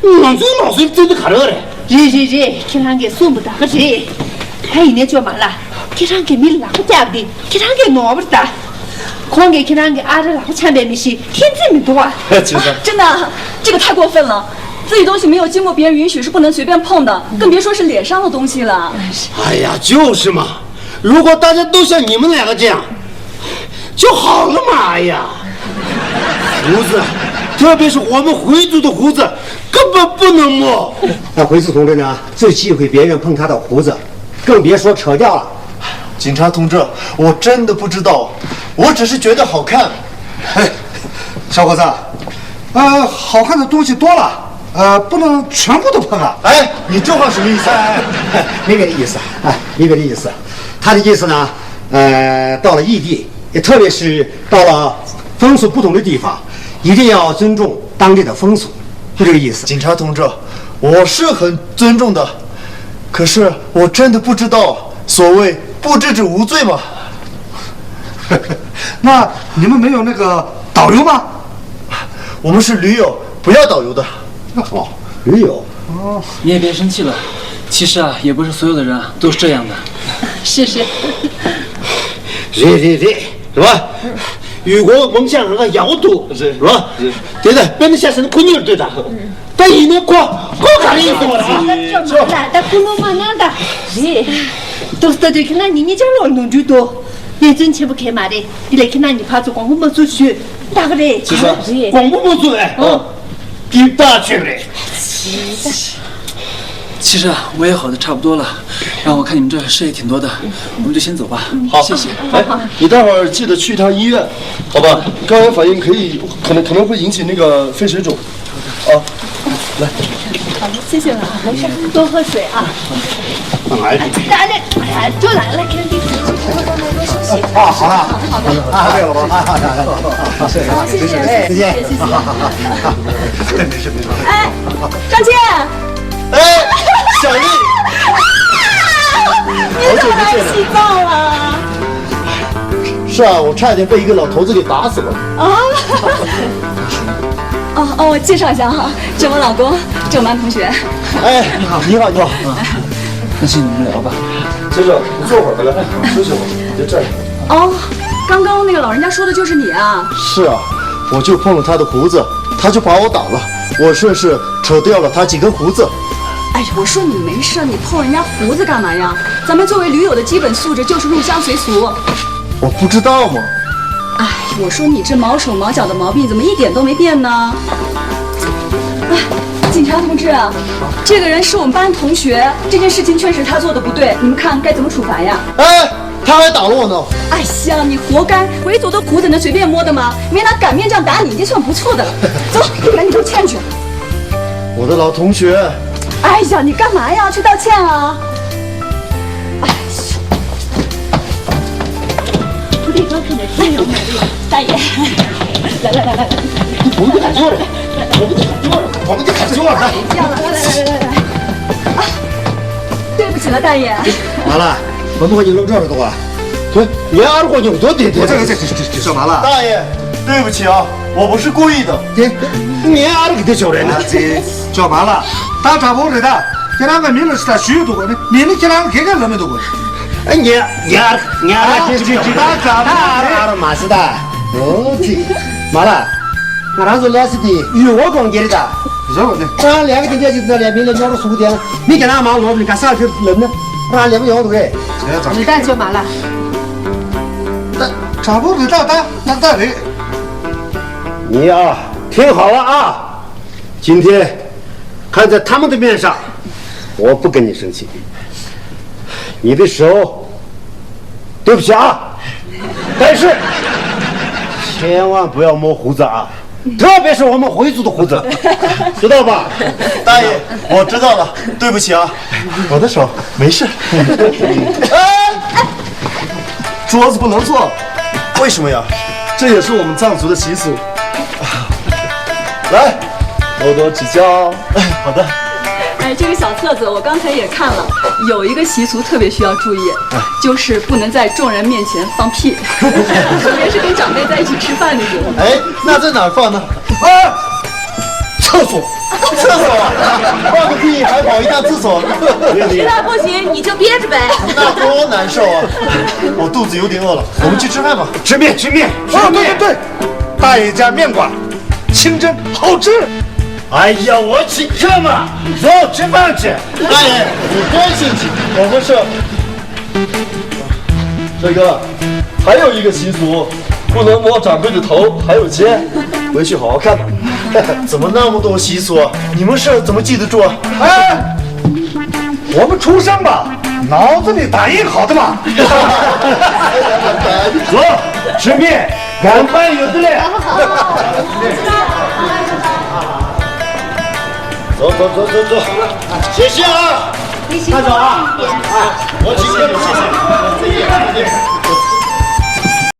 བ། ང་ཚོའི་ལག་སོན་བཙལ་དུས་ག་རེ་རེད། རེད་རེད་རེད། ཁྱེད་རང་གིས་གསུངས་པ་ད་ག་རེད། ད་ཡིན་ནའི་ཅོ་མ་ལགས། ཁྱེད་རང་གིས་མི་ལ་ལག་པ་བཀྱག་པ་དེ་ཁྱེད་རང་གིས་ནོར་བ་རེད་ད། ཁོང་གིས་ཁྱེད་རང་གི་ཨ་རག་ལག་པ་འཆང་པའི་མི་ཞིག་མཁྱེན་རྩིས་མི་འདུག་ཨ། 真的，这个太过分了，自己东西没有经过别人允许是不能随便碰的，更别说是脸上的东西了。哎呀，就是嘛，如果大家都像你们两个这样，就好了嘛。哎呀，胡子，特别是我们回族的胡子，根本不能摸。那回族同志呢，最忌讳别人碰他的胡子，更别说扯掉了。警察同志，我真的不知道，我只是觉得好看。哎，小伙子，呃，好看的东西多了，呃，不能全部都碰啊。哎，你这话什么意思？哎，没别的意思，哎，没别的意思。他的意思呢，呃，到了异地，也特别是到了风俗不同的地方，一定要尊重当地的风俗，就这个意思。警察同志，我是很尊重的，可是我真的不知道所谓不知者无罪嘛。那你们没有那个导游吗？我们是驴友，不要导游的。哦，驴友。你也别生气了，其实啊，也不是所有的人啊都是这样的。谢谢。对对对，是吧？雨果梦想那个摇头，是吧？对的，别人下身困难对的，但一年过过干了一个了。来，大姑娘嘛，那的，是，都是对看到你，你家老弄最多，你真吃不开嘛的，你来看到你怕做光顾没做事，大个嘞，是吧？光顾没做哎，哦，给大去嘞。其实啊，我也好的差不多了，然后我看你们这事也挺多的，我们就先走吧。好，谢谢。哎，你待会儿记得去一趟医院，好吧？高原反应可以，可能可能会引起那个肺水肿。啊，来，谢谢了，没事，多喝水啊。哎，来来，哎，就来了，看你。啊，好了，好了，啊，对了吧？啊，好了，好了，好了，谢谢，谢谢，谢谢，谢谢。哎，张健，哎，小丽，你咋来西藏了？是啊，我差点被一个老头子给打死了。啊，哦哦，我介绍一下哈，这我老公，这我们班同学。哎，你好，你好，你好。那先你们聊吧。先生，你坐会儿，来，休息会儿，你在这儿。哦，刚刚那个老人家说的就是你啊？是啊，我就碰了他的胡子，他就把我打了，我顺势扯掉了他几根胡子。哎，我说你没事，你碰人家胡子干嘛呀？咱们作为驴友的基本素质就是入乡随俗。我不知道吗？哎，我说你这毛手毛脚的毛病怎么一点都没变呢？哎，警察同志啊，这个人是我们班同学，这件事情确实他做的不对，你们看该怎么处罚呀？哎，他还打了我呢。哎呀，你活该！回族的胡子能随便摸的吗？没拿擀面杖打你已经算不错的了。走，赶紧道歉去。我的老同学。哎呀，你干嘛呀？去道歉啊！哎呀，不对，刚才的听友，大爷，来来来来来。我们就敢做了，我们就敢做了，我们就敢做了。来来来来来来。啊，对不起了，大爷。完了，我们给你弄这儿了，都啊。对，你二过扭多点点。这个这这这这干嘛了？大爷，对不起啊，我不是故意的。对，你二个得叫人呢。这叫嘛了？打drapo的，给那个名字是他许多的，你们给那个给个人没多过。哎，你你二你二这这这打drapo二二马是的。哦，这，完了。 ང་རང་ཚོ་ལས་སྲིད་དེ་ཡུལ་ངོ་གོང་རྒྱལ་རེད་ད། རེད་བ་ནི། ད་ལས་ཀ་དེ་འདྲ་ཞིག་ད་ལས་མི་ལ་ཉོ་རོ་སུ་དེ་མི་ག་ན་མ་ལོབ་ནི་ག་ས་ཁྱོད་ལབ་ན་རང་ལས་ཀ་ཡོང་རེད། རེད་ད་ཅོ་མ་ལ། ད་དྲང་པོ་རེད་ད་ད་ཏག་ཏག་རེད། 你啊，听好了啊，今天看在他们的面上，我不跟你生气。你的手 对不起啊，但是千万不要摸胡子啊，特别是我们回族的胡子，知道吧？大爷，我知道了，对不起啊，我的手没事。哎，桌子不能坐，为什么呀？这也是我们藏族的习俗。来，多多指教。哎，好的。哎，这个小册子我刚才也看了，有一个习俗特别需要注意，就是不能在众人面前放屁，特别是跟长辈在一起吃饭的时候。哎，那在哪儿放呢？啊，厕所，厕所，放个屁还跑一趟厕所，实在不行你就憋着呗。那多难受啊！我肚子有点饿了，我们去吃饭吧。吃面吃面吃面。对对对，大爷家面馆，清蒸好吃。哎呀，我请客嘛，走吃饭去。大爷，你多客气，我们是。帅哥，还有一个习俗，不能摸长辈的头，还有肩，回去好好看吧。怎么那么多习俗啊？你们是怎么记得住啊？哎，我们出生吧，脑子里打印好的嘛。走，吃面，赶饭有的嘞。走走走走走，谢谢啊，大嫂啊，我请客，谢谢。